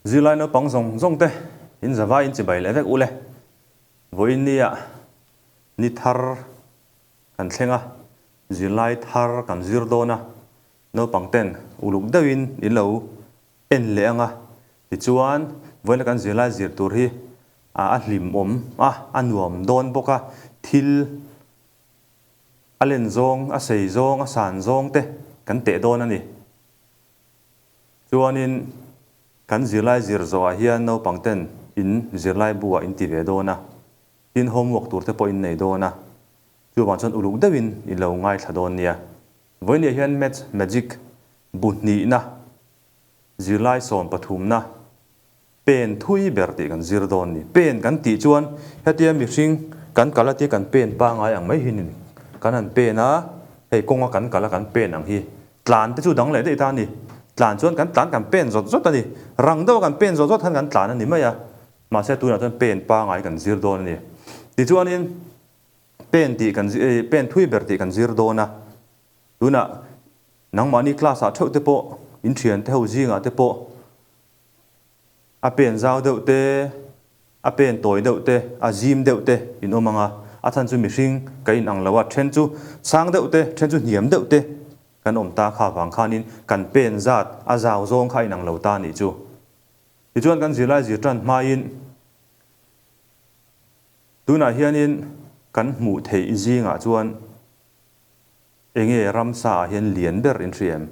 Zirlai naupang zawng zawng te in zavai in chibai leh vek ule. Vawiin nia ni thar kan thleng a, zirlai thar kan zir dawn a, naupang ten uluk deuhin in lo en leh ang a, tichuan vawiin a kan zirlai zir tur hi a hlimawm a, a nuam dawn bawk a, thil a len zawng, a sei zawng, a san zawng te kan teh dawn a ni. Chuanin kan zirlai zir zawhah hian naupang ten in zirlai bu ah in ti ve dawn a, tin homework tur te pawh in nei dawn a, chuvang chuan uluk deuhin in lo ngaithla dawn nia. Vawinia hian Maths Magic bu hnihna, zirlai 13na, Pen thui ber tih kan zir dawn ni. Pen kan tih chuan hetia mihring kan kal a tia kan pen pangai ang mai hi ni. Kan han pen a, hei kawnga kan kal a kan pen ang hi. Tlan te chu dang leh daih ta a ni. Tlan chuan kan tlan kan pen zawt zawt a ni. Rang deuha kan pen zawt zawt khan kan tlan a ni mai a. Mahse tunah chuan pen pangai kan zir dawn a ni. Tichuanin pen tih kan pen thui ber tih kan zir dawn a. Tunah nangmahni class ah theuh te pawh in thian te ho zingah te pawh A pen zau deuh te, a pen tawi deuh te, a zim deuh te in awm ang a, a chhan chu mihring ka in ang lo a, then chu sang deuh te, then chu hniam deuh te kan awm ta kha vang khanin kan pen zat a zau zawng kha a in ang lo ta a nih chu. Tichuan kan zirlai zir tan hmain tunah hianin kan hmuh theih zingah chuan Enge ramsa ah hian lian ber in hria em?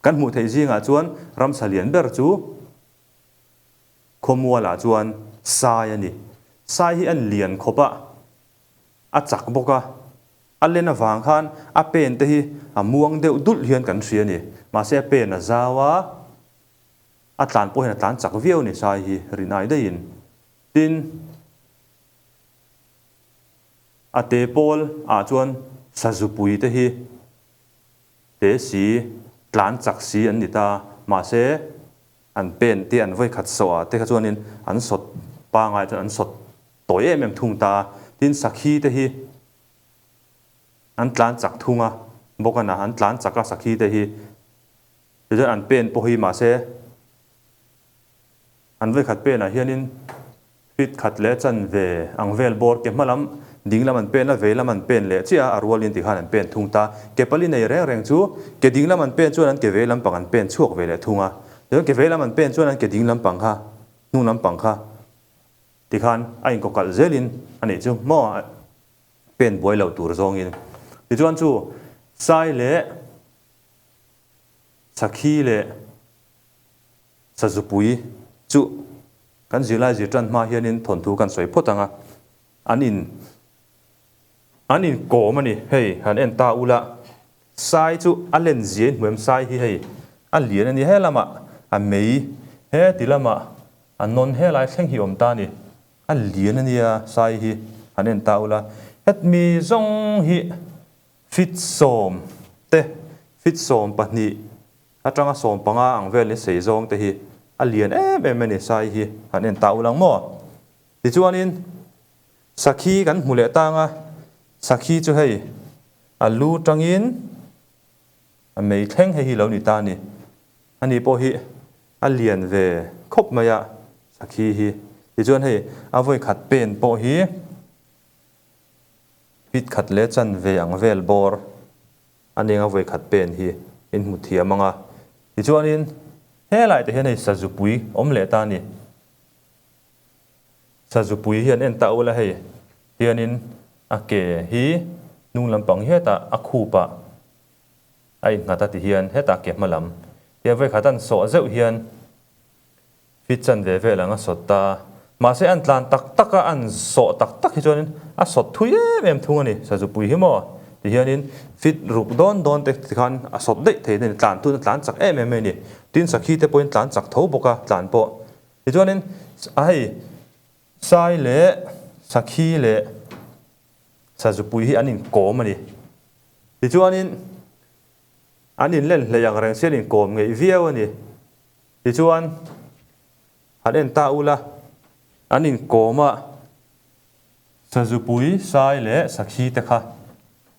Kan hmuh theih zingah chuan ramsa lian ber chu khawmual ah chuan sai a ni. Sai hi an lian khawp a, a chak bawk a, a len avang khan a pen te hi a muang deuh dulh hian kan hria a ni. Mahse a pen a zau a, a tlan pawh hian a tlan chak viau a ni sai hi rinai daihin. Tin. A te pawl ah chuan sazupui te hi te si, tlan chak si an ni ta. Mahse, an pen te an vawi khat sawh ah te kha chuanin an sawt pangai chuan an sawt tawi em em thung ta. Tin, sakhi te hi an tlan chak thung a, bawk a na, an tlan chak a sakhi te hi. Tichuan an pen pawh hi mahse an vawi khat pen ah hianin Fit khat leh chanve ang vel bawr ke hma lam ding lam an pen a, vei lam an pen leh chiah a, a rualin tikhan an pen thung ta. Ke pali nei reng reng chu ke ding lam an pen chuan an ke vei lampang an pen chhuak ve leh thung a, tichuan ke vei lam an pen chuan an ke ding lampang kha hnung lampang kha tikhan a inkawkalh zelin a nih chu maw pen buai lo tur zawngin. Tichuan chu sai leh sakhi leh Sazupui chu kan zirlai zir tan hma hianin thawnthu kan sawi phawt ang a, an in an in kawm a ni, hei han en ta ula, sai chu a len zia in hmu em, sai hi hei a lian a ni, he lamah a mei, he ti lamah a nawn helai thleng hi awm ta a ni, a lian a nia sai hi han en ta ula, hetmi zawng hi fit 10 te, fit 12 Atanga 15 ang vel ni sei zawng te hi a lian em em a ni sai hi han en ta ulang maw? Tichuanin sakhi kan hmu leh tang a, sakhi chu hei a lu tangin a mei thleng hei hi lo ni ta a ni. Ani pawh hi a lian ve khawp mai a sakhi hi. Tichuan hei a vawi khat pen pawh hi fit khat leh chanve ang vel bawr A nenga vawi khat pen hi in hmu thiam ang a, tichuanin helai te hian hei sazupui awm leh ta a ni. Sazupui hian en ta ula hei hianin a ke hi hnung lampang hi hetah a khupah a innghat a ti hian hetah ke hma lam tia vawi khat an sawh zeuh hian fit chan ve vel ang a sawt ta a. Mahse an tlan tak tak a, an sawh tak tak hi chuanin a sawt thui em em thung a ni, sazupui hi maw ti hianin fit ruk dawn dawn te tikhan a sawt daih thei a ni, tlan tun a tlan chak em em mai a ni. Tin sakhi te pawhin tlan chak tho bawk a, tlan pawh. Tichuanin a hei sai leh sakhi leh sazupui hi an inkawm a ni. Tichuanin an inlen hleih ang reng sian inkawm ngeih viau a ni. Tichuan, han en ta ula, an inkawm a, Sazupui, Sai leh Sakhi te kha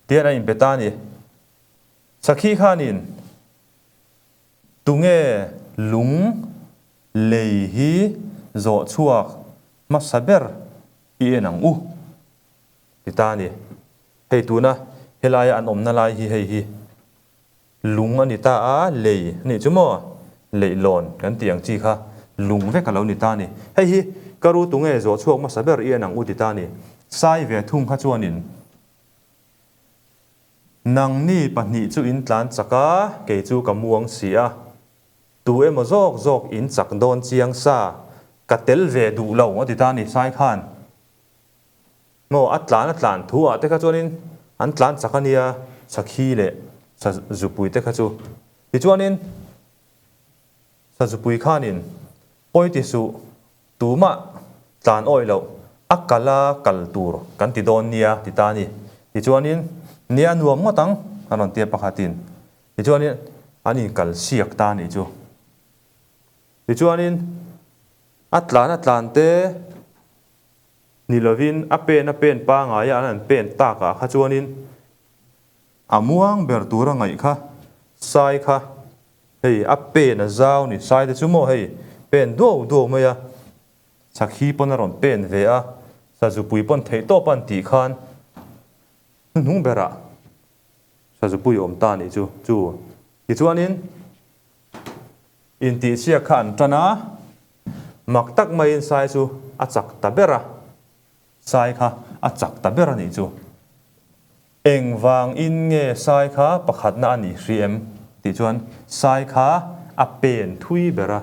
tian an inbe ta a ni. Sakhi khanin tunge lung? Lei hi zawh chhuak hmasa ber i en ang u ti ta a ni. Hei tuna helaia an awmna lai hi hei hi lung a ni ta a, lei a nih chu maw? Leihlawn kan tih ang chi kha lung vek a lo ni ta a ni. Hei hi ka ru tunge zawh chhuak hmasa ber i en ang u ti ta a ni. Sai ve thung kha chuanin nangni pahnih chu in tlan chak a, kei chu ka muang si a. Tu emaw zawk zawk in chak dawn chiang sa, ka tel ve duh lo a ti ta a ni Sai khan. Maw a tlan a tlan thu ah te kha chuanin an tlan chak a nia Sakhi leh Sazupui te kha chu. Tichuanin Sazupui khanin pawi ti suh tumah tlan awih loh a kal a kal tur kan ti dawn nia ti ta a ni. Tichuanin nia nuam ngawt ang a rawn tia pakhatin. Tichuanin an inkal siak ta a nih chu. Tichuanin a tlan a tlan te ni lovin a pen a pen pangaia an an pen takah kha chuanin a muang ber tura ngaih kha sai kha hei a pen a zau ni sai te chu maw hei pen duau duau mai a sakhi pawn a rawn pen ve a sazupui pawn theihtawp a an tih khan hnuhnung berah Sazupui awm ta nih chu chu. Tichuanin intihsiak kha an tan a, mak tak maiin sai chu a chak ta ber a, sai kha a chak ta ber a nih chu. Engvangin nge sai kha pakhatna a nih hri em? Tih chuan sai kha a pen thui ber a,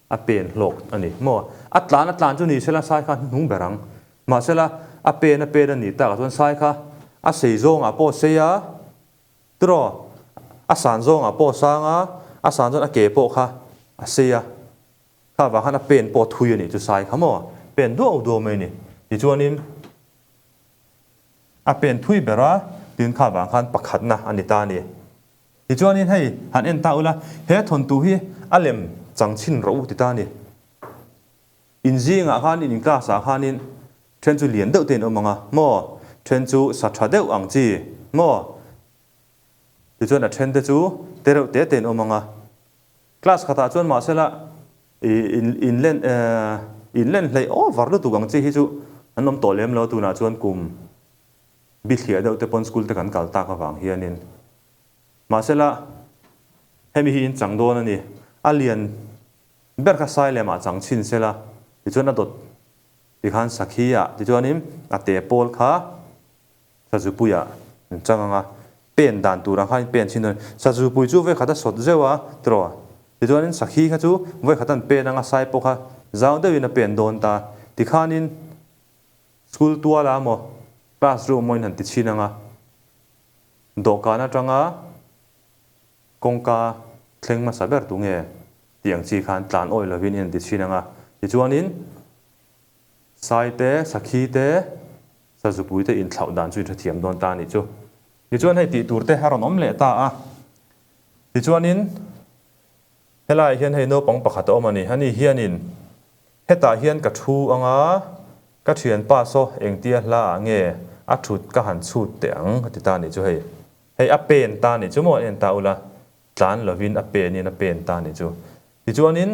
A pen hlawk a ni maw? A tlan a tlan chu ni sela sai kha hnung ber ang. Mahsela a pen a pen a nih takah chuan sai kha a sei zawngah pawh a sei a, tiraw? A san zawngah pawh a sang a, a san chuan a ke pawh kha a sei a. Kha vang khan a pen pawh a thui a nih chu sai kha maw? Pen duau duau mai a ni. Tichuanin a pen thui ber a, tin kha vang khan pakhatna a ni ta a ni. Tichuanin hei han en ta ula, he thawntu hi a lem chang chhin rawh u ti ta a ni. In zingah khanin, in class ah khanin then chu lian deuh te in awm ang a, maw? Then chu sa tha deuh ang chi, maw? Tichuan a then te chu te reuh te te in awm ang a. Class khatah chuan mahsela i in in len in len hleih over lutuk ang chi hi chu an awm tawh lem lo tunah chuan kum bithliah deuh te pawn school te kan kal tak avang hianin Mahsela, hemi hi in chang dawn a ni. A lian ber kha sai lemah chang chhin sela, tichuan a dawt tikhan sakhi ah, tichuanin a te pawl kha sazupui ah an chang ang a, pen dan tur ang khan in pen chhin dawn a ni. Sazupui chu vawikhat a sawt zeuh a, tiraw? Tichuanin sakhi kha chu vawikhat an pen ang a, sai pawh kha zau deuhin a pen dawn ta. Tikhanin school tuala maw, class room maw in han ti chhin ang a. Dawhkan atanga kawngka thleng hmasa ber tu nge tih ang chi khan tlan awih lovin in ti chhin ang a. Tichuanin sai te, sakhi te, sazupui te inthlauh dan chu in hrethiam dawn ta a nih chu. Tichuan hei tih tur te a rawn awm leh ta a. Tichuanin Helaiah hian hei naupang pakhat a awm a ni. Ani hianin, Hetah hian ka thu ang a, ka thianpa saw engtia hla ah nge a thut ka han chhut teh ang a ti ta a nih chu hei. Hei a pen ta a nih chu maw an en ta ula, tlan lovin a penin a pen ta a nih chu. Tichuanin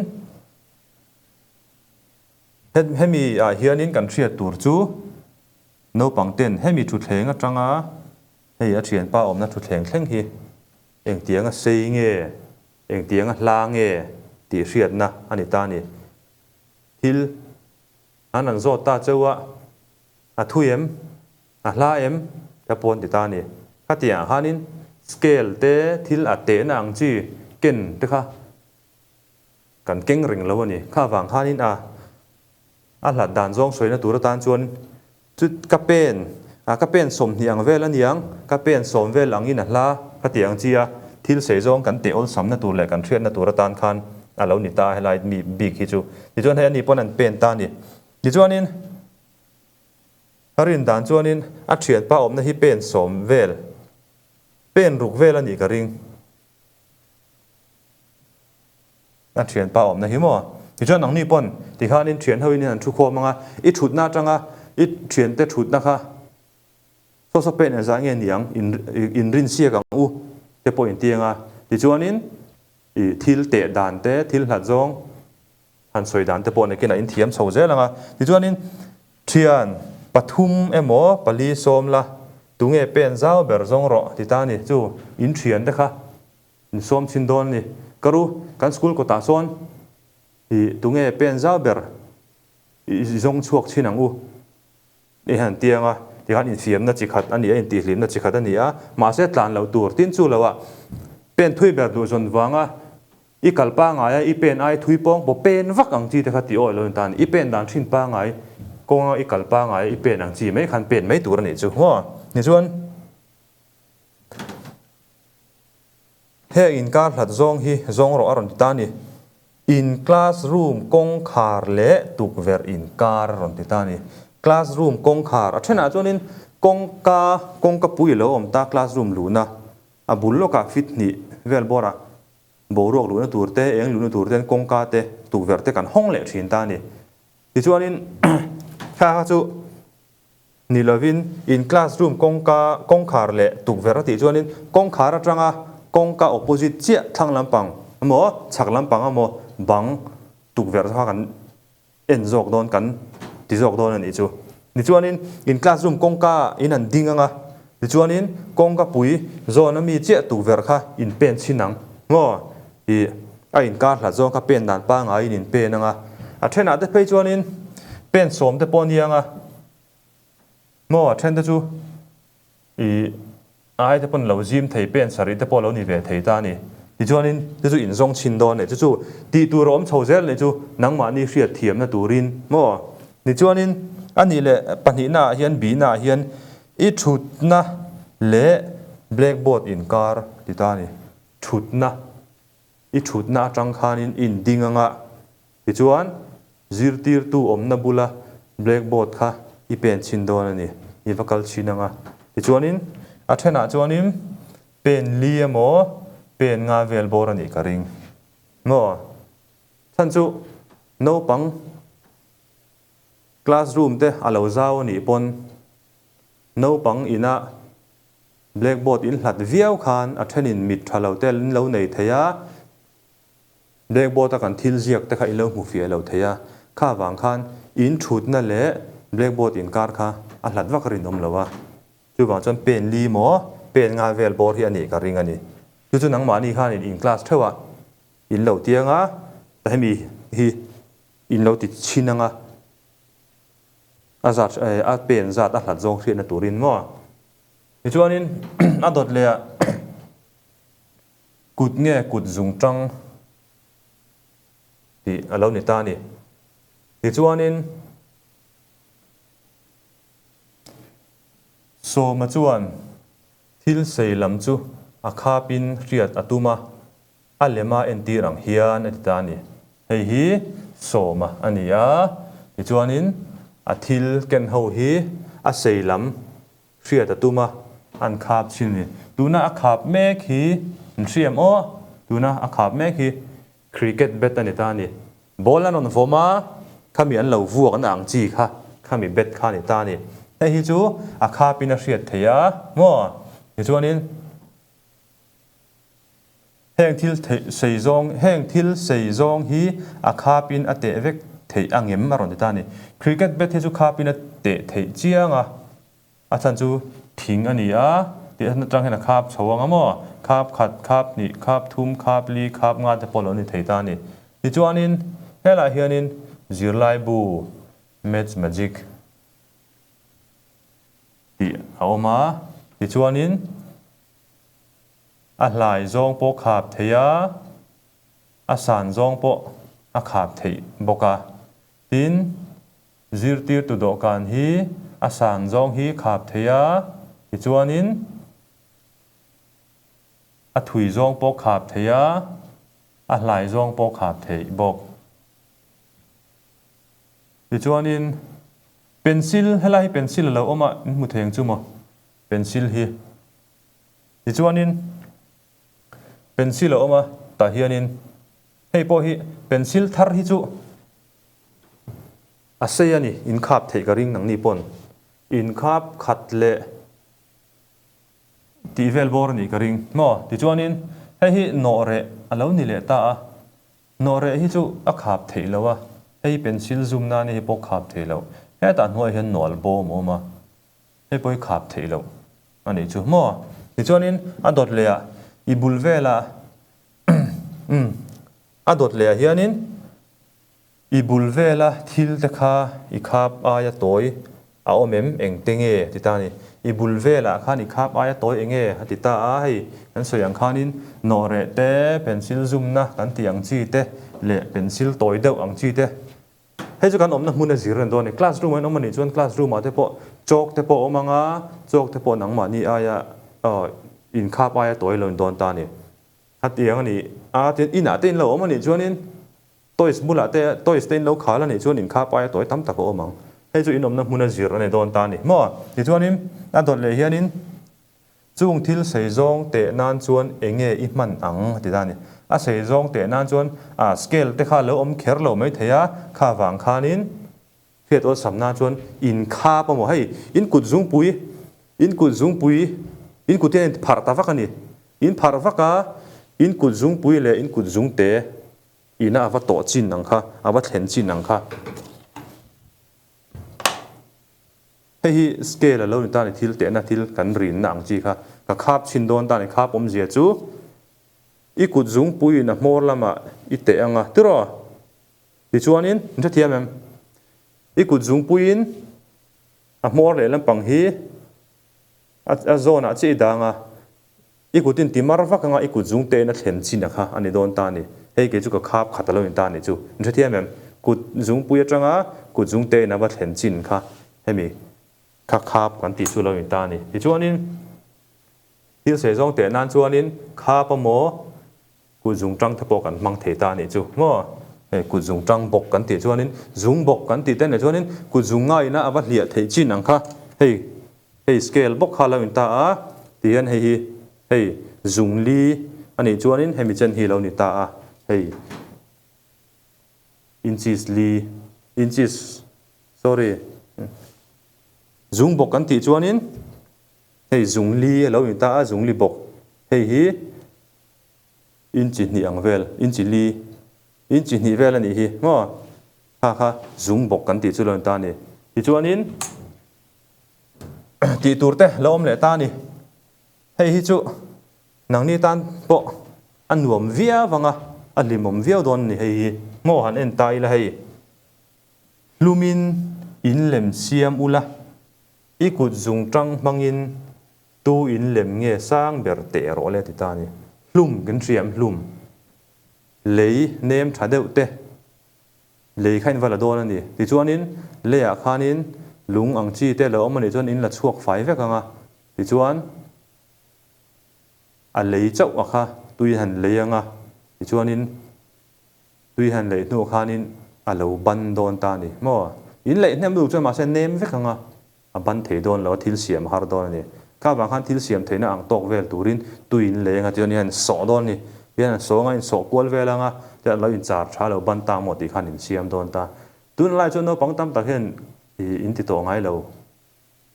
hemi ah hianin kan hriat tur chu naupang ten hemi thutthleng atanga hei a thianpa awmna thutthleng thleng hi Engtianga sei nge, engtianga hla nge tih hriatna a ni ta a ni. Thil an an zawt ta cheu a, a thui em, a hla em ka pawn ti ta a ni. Khatiangah khanin scale te thil a tehna ang chi ken te kha kan keng reng lo a ni. Kha vang khanin a a hlat dan zawng sawina tur atan chuan Chu ka pen a ka pen 20 ang vel a niang, ka pen sawm vel angin a hla ka ti ang chi a, thil sei zawng kan teh awlsamna tur leh kan hriatna tur atan khan a lo ni ta a helai mi bik hi chu. Tichuan hei ani pawn an pen ta a ni. Tichuanin ka rin dan chuanin a thianpa awmna hi pen sawm vel, pen ruk vel a nih ka ring. A thianpa awmna hi maw? Tichuan nangni pawn tikhanin thian ho in an thu khawm ang a, i thutna atanga i thiante thutna kha saw saw pen engzah nge ni ang in rin siak ang u te pawh in ti ang a. Tichuanin i thil teh dan te, thil hlat zawng Han sawi dan te pawh nakin a inthiam chho zel ang a. Tichuanin thian pathum emaw pali sawm la tunge pen zau ber zawng rawh ti ta a ni. Chu in thian te kha in sawm chhin dawn a ni. Ka ru, kan school kawtah sawn i tunge pen zau ber i zawng chhuak chhin ang u. I han tiang a, tikhan infiamna chi khat a ni a, intihhlimna chi khat a ni a, mahse tlan loh tur tin chu lo ah pen thui ber duh zawn vanga i kal pangai a, i pen ai thui pawng pawh pen vak ang chi te kha tih awih lo in tan i pen dan thin pangai kawnga i kal pangai a i pen ang chi mai khan pen mai tur a nih chu maw. Tichuan Heng inkar hlat zawng hi zawng rawh a rawn ti ta a ni. In class room kawngkhar leh tukverh inkar a rawn ti ta a ni. Class room kawngkhar a thenah chuanin kawngka kawngka pui a lo awm ta class room luhna a bul lawkah fit hnih vel bawrah boruak luhna tur te eng luhna tur ten kawngka te tukverh te kan hawng leh thin ta a ni. Tichuanin kha kha chu Ni lovin, in class room kawngka kawngkhar leh tukverh a tih chuanin kawngkhar atanga kawngka opposite chiah thlang lampang emaw chhak lampang emaw bang tukverh kha kan en zawk dawn kan ti zawk dawn a nih chu. Tichuanin in class room kawngka in an ding anga tichuanin kawngka pui zawn ami chiah tukverh kha in pen chhin ang maw ih a inkar hlat zawng kha pen dan pangaiin in pen anga a thenah te phei chuanin pen sawm te pawh a ni anga Maw a then te chu i ai te pawn lo zim thei pen sarih te pawh lo ni ve thei ta a ni. Tichuanin chu chu inzawng chhin dawn leh chu chu tih tur a awm chho zel leh chu nangmahni hriat thiamna turin maw. Tichuanin a nih leh pahnihna ah hian bihna ah hian i thutna leh blackboard inkar ti ta a ni. Thutna i thutna atang khanin i inding anga Tichuan, zirtirtu awmna bula blackboard kha i pen chhin dawn a ni, i va kal chhin ang a. Tichuanin, a thenah chuanin pen li emaw pen nga vel bawr a nih ka ring. Maw? Chhan chu naupang classroom te a lo zau a nih pawn naupang ina blackboard in hlat viau khan a thenin mit tha lo te an lo nei thei a, Blackboard a kan thil ziak te kha in lo hmu fiah lo thei a, kha vang khan in thutna leh blackboard inkar kha a hlat vak a rinawm lo a, chuvang chuan pen li maw pen nga vel bawr hi a nih ka ring a ni. Chu chu nangmahni khan in in class theuh a, in lo tiang a, hemi hi in lo ti chhin ang a, a zat a pen zat a hlat zawng hriatna turin maw. Tichuanin a dawt leh ah. Kut nge kut zung tang tih a lo ni ta a ni. Tichuanin Sawma chuan thil sei lam chu a khapin hriat a tum a, a lema entir ang hian a ti ta a ni. Hei hi Sawma a ni a, tichuanin a thil ken ho hi a sei lam Hriat a tum a, an khap chin ni. Tuna a khap mek hi an hriam aw, tuna a khap mek hi cricket bat a ni ta a ni. Ball an rawn vawm a, khami an lo vuak na ang chi kha, khami bat kha a ni ta a ni. Hei hi chu a khapin a hriat theih a maw? Tichuanin heng thil theih sei zawng, heng thil sei zawng hi a khapin a teh vek theih angem a rawn ti ta a ni. Cricket bat hi chu khapin a teh theih chiang a. A chhan chu thing a ni a, tih atang hian a khap chho ang a maw? Khap khat, khap hnih, khap thum, khap li, khap nga te pawh lo ni thei ta a ni. Tichuanin helaiah hianin zirlaibu Maths Magic tih a awm a, tichuanin a hlai zawng pawh khap thei a, a san zawng pawh a khap theih bawk a. Tin, Zirtirtu dawhkan hi a san zawng hi khap thei a, tichuanin a thui zawng pawh khap thei a, a hlai zawng pawh khap theih bawk. Tichuanin pencil, helai hi pencil a lo awm a, in hmu thei ang chu maw pencil hi. Tichuanin pencil a awm a, tah hianin hei pawh hi pencil thar hi chu A sei a ni, inkhap theih ka ring nangni pawn. Inkhap khat leh tih vel bawr a nih ka ring maw? Tichuanin hei hi nawh reh a lo ni leh ta a. Nawhreh hi chu a khap theih loh a, hei pencil zoom nan hi pawh khap theih loh. Hetah hnuaiah hian nawlh bawm a awm a, hei pawh hi khap theih loh a nih chu maw? Tichuanin a dawt leh ah i bul velah umm a dawt leh ah hianin I bul vela thil te kha i khap aia tawi a awm em? Engte nge? a ti ta a ni. I bul velah khan i khap aia tawi eng nge? a ti ta a, hei kan sawi ang khanin nawhreh te, pencil zumna kan tih ang chi te leh pencil tawi deuh ang chi te. Hei chu kan awmna hmun a zir reng dawn a ni. Classroom ah in awm a nih chuan classroom ah te pawh chalk te pawh a awm ang a, chalk te pawh nangmahni aia inkhap aia tawi lo in dawn ta a ni. Hetiang a ni a, tin inah te in lo awm a nih chuanin Toys bulah te toys te in lo khal a nih chuan inkha paia tawi tam tak a awm ang. Hei chu in awmna hmun a zir a ni dawn ta a ni maw? Tichuanin a dawt leh hianin chung thil sei zawng teh nan chuan eng nge i hman ang a ti ta a ni. A sei zawng teh nan chuan a scale te kha a lo awm kher lo mai thei a, kha vang khanin Hriat awlsam nan chuan in khap a maw? Hei, in kut zungpui, in kut zungpui, in kut hian in pharh ta vak a ni. In pharh vak a, in kut zungpui leh in kut zungte ina a va tawh chin ang kha, a va thlen chin ang kha. Hei hi scale a lo ni ta a ni, thil tehna thil kan rinna ang chi kha. Ka khap chhin dawn ta a ni, khap awmzia chu i kut zungpuiin a hmawr lamah i teh ang a, tiraw? Tichuanin, in hrethiam em? I kut zungpuiin a hmawr leh lampang hi a zawnah chiah i dang a, i kut in ti mar vak anga i kut zung tein a thlen chin a kha a ni dawn ta a ni. Hei kei chu ka khap khat a lo in ta a nih chu. In hrethiam em? Kut zungpui atanga kut zung tein a va thlen chin kha hemi kha khap kan tih chu a lo in ta a ni. Tichuanin, thil sei zawng teh nan chuanin khap a maw? Kut zung tang te pawh kan hmang thei ta a nih chu maw? Hei kut zung tang bawk kan tih chuanin zung bawk kan tih te nih chuanin kut zung ngaiin a va hliah theih chin ang kha hei hei scale bawk kha a lo in ta a ti hian hei hi hei zung li a nih chuanin hemi chen hi a lo ni ta a hei inches li inches sorry zung bawk kan tih chuanin hei zung li a lo in ta a zung li bawk hei hi Inchi hnih ang vel, inchi li, inchi hnih vel a nih hi maw? Kha kha zung bawk kan tih chu lo ni ta a ni. Tichuanin tih tur te lo awm leh ta a ni. Hei hi chu nangni tan pawh a nuam viau ang a, a hlimawm viau dawn a ni hei hi. Maw han en ta ila hei, hlumin in lem siam ula, i kut zung tang hmangin Tu in lem nge sang ber teh rawh le ti ta ni. Hlum kan hriam hlum. Lei nem tha deuh te. Lei kha in va la dawn a ni. Tichuanin leiah khanin lung ang chi te lo awm a nih chuan in la chhuak fai vek ang a. Tichuan a lei chauh a kha tui han lei ang a. Tichuanin tui han leih hnuah khanin a lo ban dawn ta a ni maw. In leih hnem lutuk chuan mahse nem vek ang a. A ban thei dawn lo a, thil siam a har dawn a ni. Kha vang khan thil siam theihna ang tawk vel turin tui in leng a, tichuan hian sawh dawn a ni. Tihian an sawng a, in sawh kual vel ang a, tihian an lo inchar tha lo, ban ta maw tih khan in siam dawn ta. Tuna lai chuan naupang tam tak hian ih in ti tawh ngai lo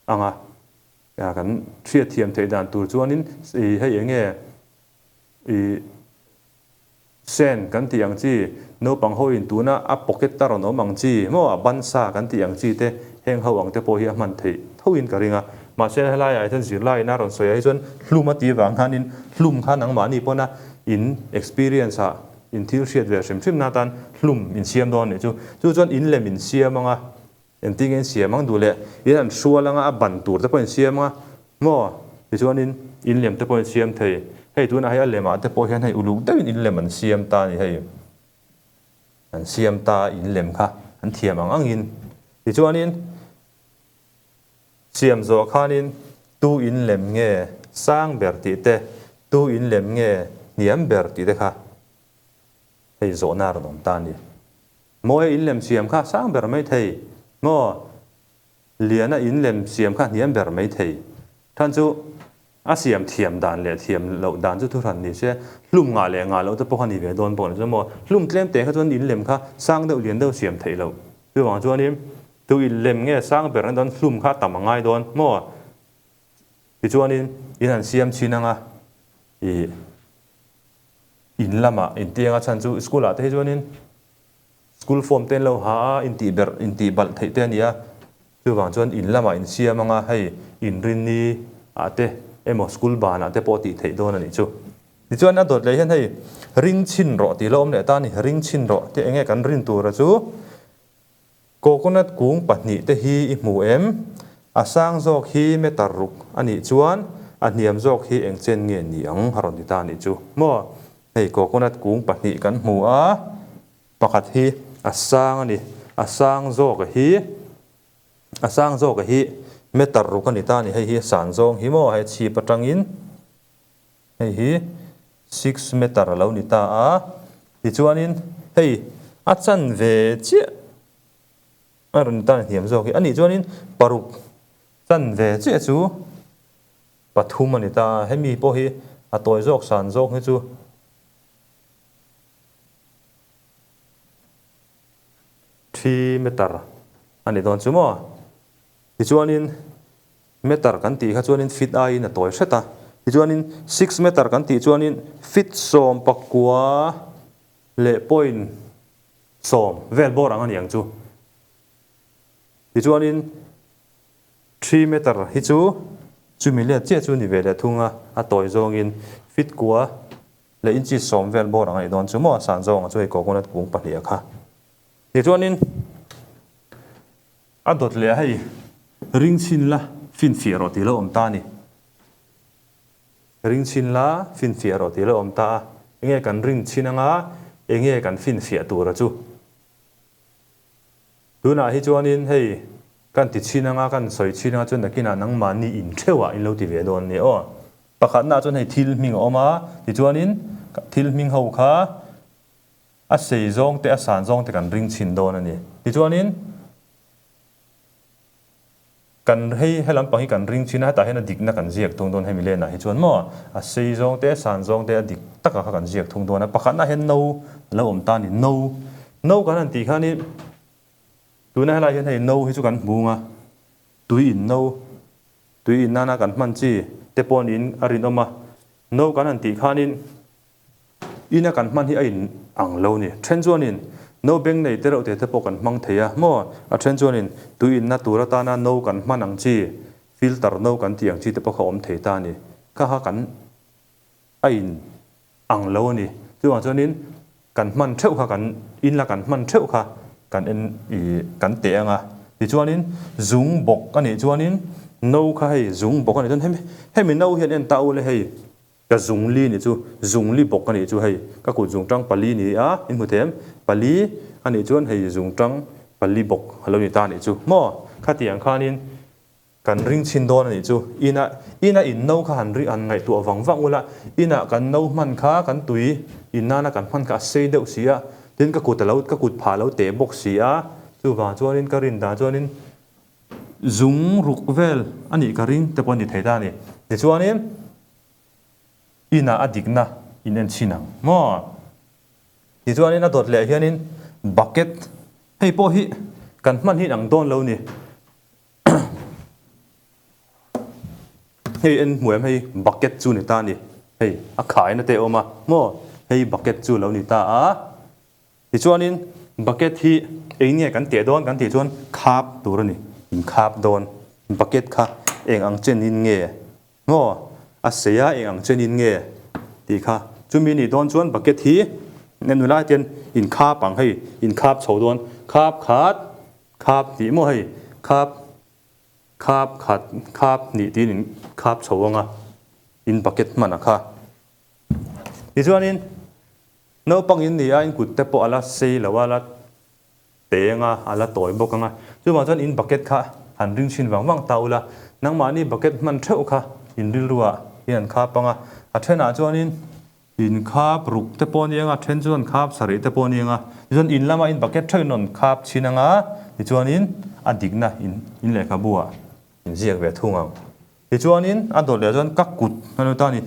ang a, kan hriatthiam theih dan tur chuanin ih hei eng nge ih Sen kan tih ang chi, naupang ho in tuna a pocket a rawn awm ang chi maw, a ban sa kan tih ang chi te, heng ho ang te pawh hi a hman theih tho in ka ring a. Mahse helai ah hian zirlai in a rawn sawi ah hi chuan hlum a tih vang khan in hlum kha nangmahni pawn a in experience ah in thil hriat ve hrim hrim na atan hlum in siam dawn a nih chu. Chu chuan in lem in siam ang a, Engtin nge in siam ang duh leh in an hrual anga a ban tur te pawh in siam anga maw? Tichuanin in lem te pawh in siam thei. Hei tunah hei a lemah te pawh hian hei uluk deuhin in lem an siam ta a ni hei. An siam ta a in lem kha an thiam ang angin. Tichuanin siam zawh khanin tu in lem nge sang ber tih te, tu in lem nge hniam ber tih te kha hei zawhna a rawn awm ta a ni. Maw e in lem siam kha sang ber mai thei maw Liana in lem siam kha hniam ber mai thei Than chu a siam thiam dan leh thiam loh dan chu thuhran ni se hlum ngah leh ngah loh te pawh kha ni ve dawn bawk ni chu maw hlum tlem te kha chuan in lem kha sang deuh lian deuh siam theih loh chuvang chuanin tu in lem nge sang ber na dawn hlum kha tam a ngai dawn maw tichuanin in han siam chhin anga ih. In lamah intiang a chhan chu school ah te hi chuanin school form te an lo ha a, intih berh intih balh theih te a ni a, chuvang chuan in lamah insiam anga hei inrinni ah te emaw school ban ah te pawh tih theih dawn a nih chu. Tichuan a dawt leh hian hei ring chhin rawh tih la awm leh ta a ni, ring chhin rawh tih enge kan rin tura chu Coconut kung pahnihte hi i hmu em? A sang zawk hi meter ruk a nih chuan a hniam zawk hi eng chen nge ni ang? A rawn ti ta a nih chu. Maw? Hei coconut kung pahnih kan hmu a, pakhat hi a sang a ni. A sang zawk a hi, a sang zawk a hi meter ruk a ni ta a ni. Hei hi a san zawng hi maw? Hei chhip atangin Hei hi six meter a lo ni ta a, tichuanin hei a chanve chiah a rawn tan hniam zawk hi a nih chuanin paruk chanve chiah chu pathum a ni ta a, hemi pawh hi a tawi zawk san zawk hi chu three meter a ni dawn chu maw? Tichuanin Meter kan tih kha chuanin feet aiin a tawi hret a, tichuanin six meter kan tih chuanin feet 19 leh point sawm vel bawr ang a ni ang chu. Tichuanin three meter hi chu chumi let chiah chu ni ve leh thung a, a tawi zawngin feet kua leh inches sawm vel bawr ang a ni dawn chu maw a san zawngah chu hei coconut kung pahnih a kha. Tichuanin. A dawt leh a hei, ring chhin la finfiah rawh tih lo awm ta a ni. Ring chhin la finfiah rawh tih lo awm ta a, enge kan ring chhin anga enge kan finfiah tura chu. Tunah hi chuanin hei kan ti chhin anga kan sawi chhin anga chuan nakinah nangmahni intheuhah in lo ti ve dawn nia aw. Pakhatnaah chuan hei thil hming a awm a, tichuanin thil hming ho kha A sei zawng te a san zawng te kan ring chhin dawn a ni. Tichuanin kan hei he lampang hi kan ring chhin a, hetah hian a dikna kan ziak thung dawn hemi lenah hi chuan maw a sei zawng te a san zawng te a dik taka kha kan ziak thung dawn a. Pakhatna hian no a lo awm ta a ni. No, no kan han tih khanin tuna helaiah hian hei no hi chu kan hmung a, tui in no, tui in nana kan hman chi te pawh niin a rinawm a. No kan han tih khanin Ina kan hman hi a in ang lo ni. Then chuanin no beng nei te reuh te te pawh kan hmang thei a maw? A then chuanin tui inna tur atana no kan hman ang chi, filter no kan tih ang chi te pawh kha awm thei ta a ni. Kha kha kan a in ang lo a ni. Chuvang chuanin kan hman theuh kha kan in la kan hman theuh kha kan en i kan teh ang a. Tichuanin zung bawk a nih chuanin no kha hei zung bawk a nih chuan hemi hemi no hian en ta u le hei. Ka zungli nih chu zungli bawk a nih chu hei ka kut zungtang pali ni a in hmu them pali a nih chuan hei zungtang pali bawk a lo ni ta a nih chu maw khatiang khanin kan ring chhin dawn a nih chu ina ina in no kha han han ngaihtuah vang vang ula ina kan no hman kha kan tui in nana kan hman kha a sei deuh si a tin ka kut a lo ka kut phah a lo teh bawk si a chuvang chuanin ka rin dan chuanin Zung ruk vel a nih ka ring te pawh a ni thei ta a ni. Tichuanin inah a dikna in en chhin ang maw? Tichuanin a dawt leh hianin bucket hei pawh hi kan hman hi ang dawn lo ni. Hei en hmu em hei bucket chu ni ta a ni. Hei a khaina te a awm a maw? Hei bucket chu lo ni ta a. Tichuanin bucket hi eng nge kan teh dawn kan tih chuan khap tur a ni, in khap dawn. Bucket kha eng ang chenin nge maw a sei a, eng ang chenin nge tih kha. Chumi nih dawn chuan bucket hi en nula hian in khap ang hei, in khap chho dawn. Khap khat, khap hnih maw hei, khap khap khat, khap hnih tiin in khap chho ang a, in bucket hman a kha. Tichuanin Naupang in ni a, in kut te pawh a la sei lo a, a la teng a, a la tawi bawk ang a. Chuvang chuan in bucket kha han ring chhin vang vang ta ula, nangmahni bucket hman theuh kha in rilruah in an khap ang a. A thenah chuanin in khap ruk te pawh a ni ang a, a then chuan khap sarih te pawh a ni ang a. Tichuan in lama in bucket theuh in rawn khap chhin ang a, tichuanin a dikna in lehkhabu ah in ziak ve thung ang. Tichuanin a dawt leh chuan ka kut a lo ta a ni,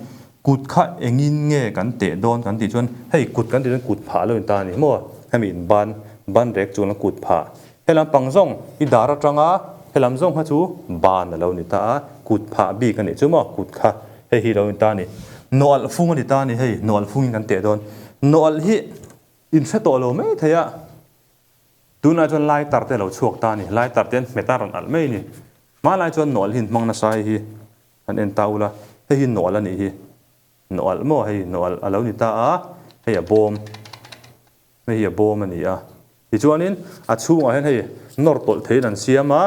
kut kha engin nge kan teh dawn kan tih chuan hei kut kan tih chuan kut phah a lo in ta a ni maw, hemi in ban ban rek chuan a kut phah. Helam pang zawng i dar atanga helam zawng kha chu ban a lo ni ta a, kut phah bik a nih chu maw kut kha hei hi lo in ta a ni. Nawalh fung a ni ta a ni hei, nawalh fungin kan teh dawn. Nawalh hi in hre tawh lo mai thei a, tunlai chuan lighter te a lo chhuak ta a ni, lighter te an hmet a rawn alh mai a ni. Hmanlai chuan nawalh hi in hmang nasa hei hi han en ta ula, hei hi nawalh a nih hi, nawalh maw hei nawalh a lo ni ta a, hei a bawm, hei hi a bawm a ni a. Tichuanin a chhungah hian hei nawr tawlh theiin an siam a,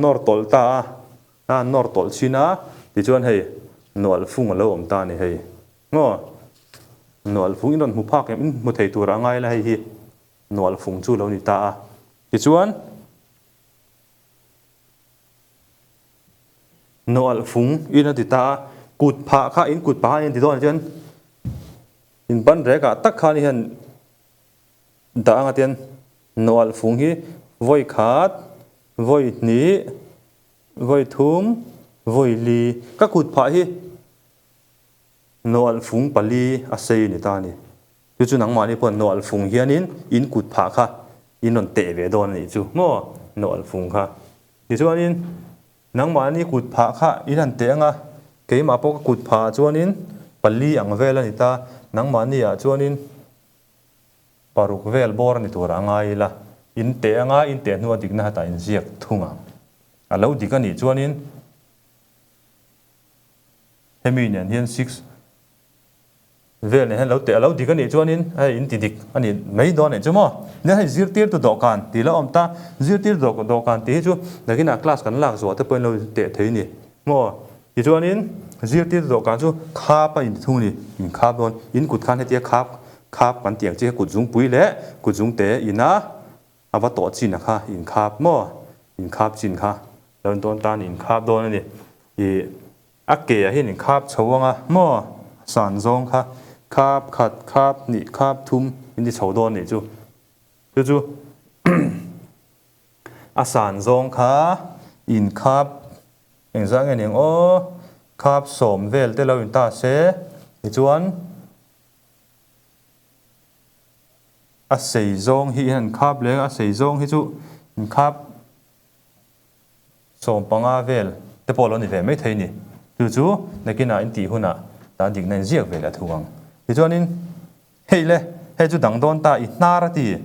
nawr tawlh ta a. A nawr tawlh chin a, tichuan hei nualh fung a lo awm ta a ni hei. Maw? Nualh fung in rawn hmu phak em? In hmu thei tur a ngai la hei hi nualh fung chu lo ni ta a. Tichuan nualh fung in a ti ta a, kut phah kha in kut phah khan in ti dawn ah chuan in ban rek ah tak khan hian dah anga tian nualh fung hi vawi khat, vawi hnih, Vawi thum, vawi li, ka kut phah hi nawalh fung pali a sei ni ta a ni. Chu chu nangmahni pawh nawalh fung hianin in kut phah kha in rawn teh ve dawn a nih chu maw nawalh fung kha. Tichuanin nangmahni kut phah kha in han teh ang a, keimah pawh ka kut phah ah chuanin pali ang vel a ni ta, nangmahni ah chuanin Paruk vel bawr a ni tur a ngai ila, in teh anga in teh hnua dikna hetah in ziak thung ang. A lo dik a nih chuanin hemi nen hian six vel nen hian lo teh a lo dik a nih chuanin hei in ti dik a ni mai dawn anih chu maw. Nia hei zirtirtu dawhkan tih la awm ta, zirtirtu dawhkan tih hi chu nakinah class kan lak zuah te pawhin lo teh thei a ni maw. Tichuanin zirtirtu dawhkan chu khap a inti thung a ni, in khap dawn, in kut khan hetia khap khap kan tih ang chi kha kut zungpui leh kut zungte ina a va tawh chin a kha in khap maw, in khap chin kha lo in dawn tan in khap dawn a ni. Ih a ke ah hian in khap chho ang a maw, san zawng kha khap khat khap hnih khap thum in ti chho dawn a nih chu, chu chu a san zawng kha in khap Engzah nge niang aw, khap sawm vel te lo in ta se, tichuan a sei zawng hi an khap leng a, a sei zawng hi chu in khap 15 vel te pawh lo ni ve mai thei ni. Chu chu nakinah in tih hunah tan dikna in ziak ve leh a thu ang. Tichuanin hei le, hei chu dang dawn ta i hnar a ti.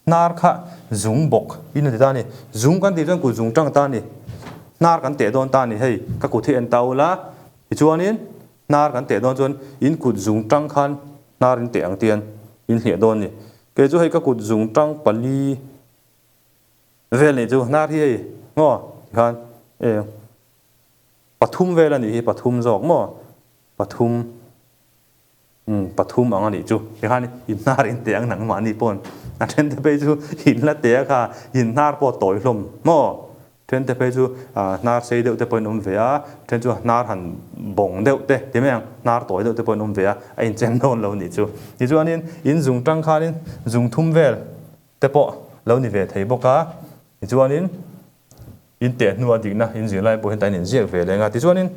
Hnar kha zung bawk in a ti ta a ni. Zung kan tih chuan kut zung tang ta a ni. Hnar kan teh dawn ta a ni. Hei ka kut hi en ta ula, tichuanin hnar kan teh dawn chuan in kut zung tang khan hnar in teh ang tian in hliah dawn a ni. Kei chu hei ka kut zung tang pali vel nih chu hnar hi hei maw tikhan e pathum vel a nih hi pathum zawk maw pathum. Umm pathum ang a nih chu. Tikhan in hnar in teh ang nangmahni pawn a then te phei chu in la teh a kha in hnar pawh tawi hlawm maw? Then te phei chu hnar sei deuh te pawhin awm ve a, then chu hnar han bawng deuh te ti mai ang, hnar tawi deuh te pawhin awm ve a, a inchen dawn lo nih chu. Tichuanin in zung tang khanin zung thum vel te pawh lo ni ve thei bawk a, tichuanin in teh hnua dikna in zirlai pawh hian ta in inziak ve leng a, tichuanin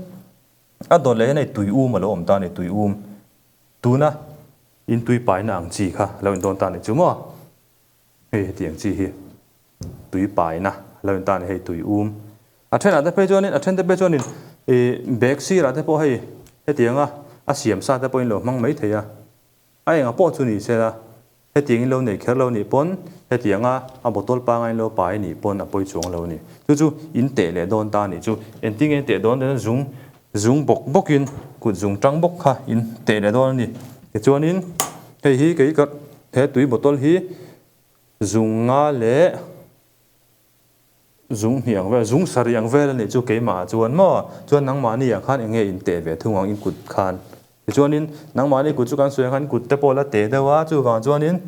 A dawt leh hian hei tui um a lo awm ta a ni, tui um. Tuna in tui paina ang chi kha lo in dawn ta a ni chu maw? Hei heti ang chi hi tui paina lo in ta a ni, hei tui um. A thenah te phei chuanin, a then te phei chuanin ih bag sirah te pawh hei hetianga a siam sa te pawhin lo hmang mai thei a. A engah pawh chu ni sela, hetiang in lo nei kher lo nih pawn, hetianga a bottle pangai in lo pai nih pawn a pawi chuang lo a ni. Chu chu in teh leh dawn ta a nih chu. Engtin nge in teh dawn tih zung zung bawk bawkin kut zung tang bawk kha in teh leh dawn a ni. Tichuanin hei hi kei ka he tui bottle hi zung nga leh Zung hnih ang vel, zung sarih ang vel a nih chu keimah ah chuan maw? Chuan nangmahni ah khan eng nge in teh ve thung ang in kut khan? Tichuanin nangmahni kut chu kan sawi ang khan kut te pawh la teh deuh a, chuvang chuanin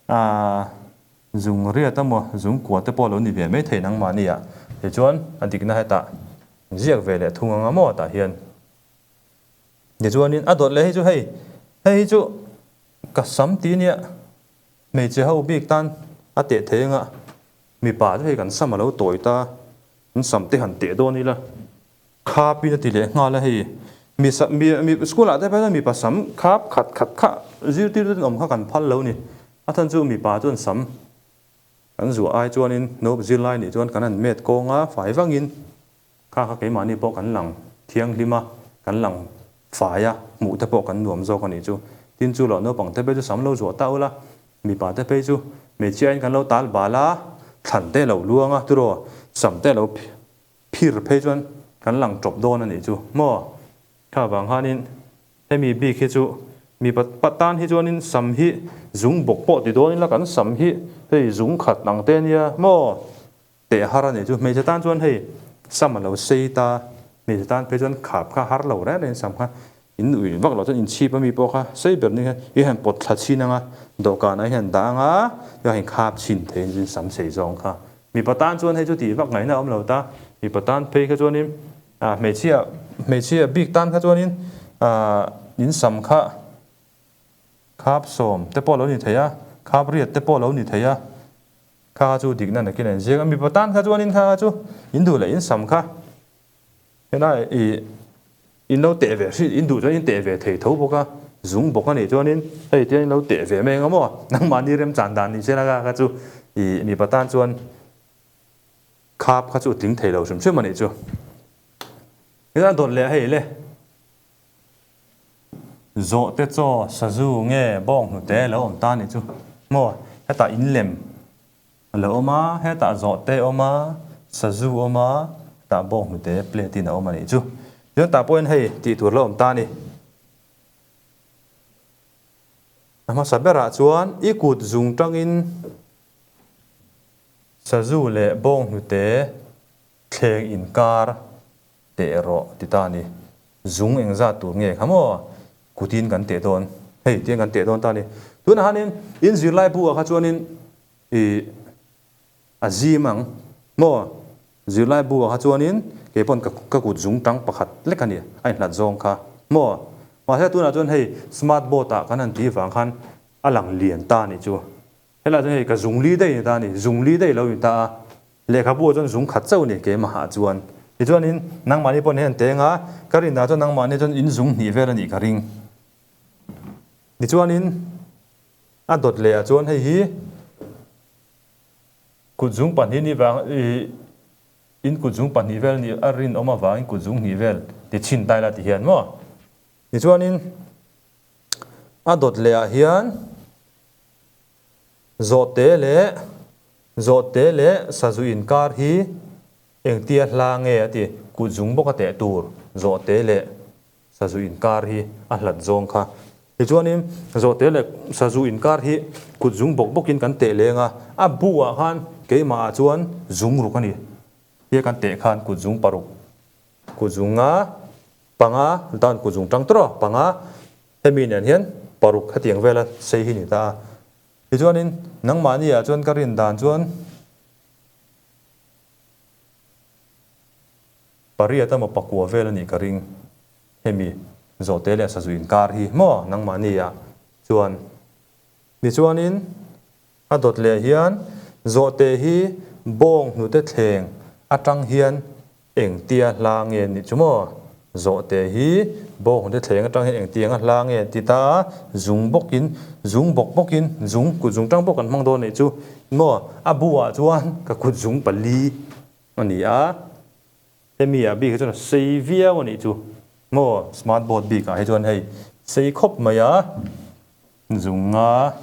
aah zung riat emaw zung kua te pawh lo ni ve mai thei nangmahni ah. Tichuan a dikna hetah ziak ve leh thung ang a maw tah hian. Tichuanin a dawt leh hi chu hei, hei hi chu ka sam ti nia hmeichhe ho bik tan a teh thei anga. Mipa te hei kan sam a lo tawi ta, an sam te han teh dawn ila, khap in a ti leh nghal a hei, mi sa mi mi school ah te phei chuan mipa sam khap khat khat kha zirtir te awm kha kan phal lo ni, a chhan chu mipa chuan sam kan zuah ai chuanin naupang zirlai nih chuan kan han met kawng a fai vangin kha kha keimahni pawh kan lang thianghlim a, kan lang. Fai a, hmuh te pawh kan nuam zawk a nih chu. Tin chu loh naupang te phei chu sam lo zuah ta ula, mipa te phei chu hmeichhia in kan lo tal bal a, thlan te lo luang a, turaw sam te lo phir phei chuan kan lang tawp dawn a nih chu maw? Kha vang khanin hemi bik hi chu mipa tan hi chuanin sam hi zung bawk pawh ti dawn ila kan sam hi hei zung khat ang te nia maw? Teh har a nih chu hmeichhe tan chuan hei sam a lo sei ta, hmeichhe tan phei chuan khap kha har lo reng reng sam kha in ui vak loh chuan in chhip ami pawh kha sei ber ni kha i han pawt thla chhin anga dawhkanah i han dah anga chuan in khap chhin thei in sam sei zawng kha. Mipa tan chuan hei chu tih vak ngaihna a awm lo ta, mipa tan phei kha chuanin ah hmeichhia hmeichhia bik tan kha chuanin ah in sam kha khap sawm te pawh a lo ni thei a, khap riat te pawh a lo ni thei a. Kha chu dikna nakin a inziak a, mipa tan kha chuanin kha chu in duh leh in sam kha helai ih in lo teh ve hri in duh chuan in teh ve thei tho bawk a, zung bawk a nih chuanin hei tiang in lo teh ve mai ang a maw nangmahni remchan dan ni sela kha kha chu ih mipa tan chuan khap kha chu tling thei lo hrim hrim a nih chu. Heta dawt leh hei le. Zawhte chaw sazu nge bawng hnute lo awm ta nih chu maw? Hetah in lem a lo awm a, hetah zawhte awm a, sazu awm a, hetah bawng hnute plate in a awm a nih chu. Chuan tah pawhin hei tih tur lo awm ta a ni. A hmasa berah chuan i kut zung tangin sazu leh bawng hnute thleng inkar Teh rawh ti ta ni. Zung engzat tur nge kha maw? Kutin kan teh dawn. Hei tiang kan teh dawn ta ni. Tunah hanin in zirlai bu ah kha chuanin ih a zim ang maw? Zirlai bu ah kha chuanin kei pawn ka ka kut zung tang pakhat lek a ni a inhlat zawng kha maw? Mahse tunah chuan hei smart board ah kan han tih vang khan a lang lian ta nih chu. Helai chuan hei ka zung li daih a ni ta a ni, zung li daih lo in ta a, lehkhabu ah chuan zung khat chauh a ni keimahah chuan. Tichuanin nangmahni pawh hian teng a, ka rinah chuan nangmahni chuan in zung hnih vel a nih ka ring. Tichuanin a dawt leh ah chuan hei hi kut zung pahnih ni vang ih in kut zung pahnih vel a nih a rinawm avangin kut zung hnih vel ti chhin ta ila ti hian maw. Tichuanin a dawt leh ah hian. Zawhte leh Zawhte leh sazu inkar hi engtia hla nge a ti? Kut zung bawk a teh tur Zawhte leh sazu inkar hi a hlat zawng kha. Tichuanin Zawhte leh sazu inkar hi kut zung bawk bawkin kan teh leng a, a bu ah khan keimah ah chuan zung ruk a ni. Tia kan teh khan kut zung paruk, kut zung nga, panga, dan kut zung tang tawrh a, panga Hemi nen hian paruk hetiang vela sei hi ni ta a. Tichuanin nangmahni ah chuan ka rin dan chuan pariat emaw pakua vel a nih ka ring. Hemi zawhte leh sazu inkar hi maw nangmahni ah chuan. Tichuanin A dawt leh hian zawhte hi bawng hnute thleng atang hian engtia hla nge nih chu maw? Zawhte hi bawng hnute thleng atang hian engtianga hla nge ti ta a, zung bawkin, zung bawk bawkin, zung, kut zung tang bawk kan hmang dawn nih chu maw? A bu ah chuan ka kut zung pali a ni a, hemi ah bik hi chuan a sei viau a nih chu maw? Smart board bik ah hi chuan hei sei khawp mai a, zung nga.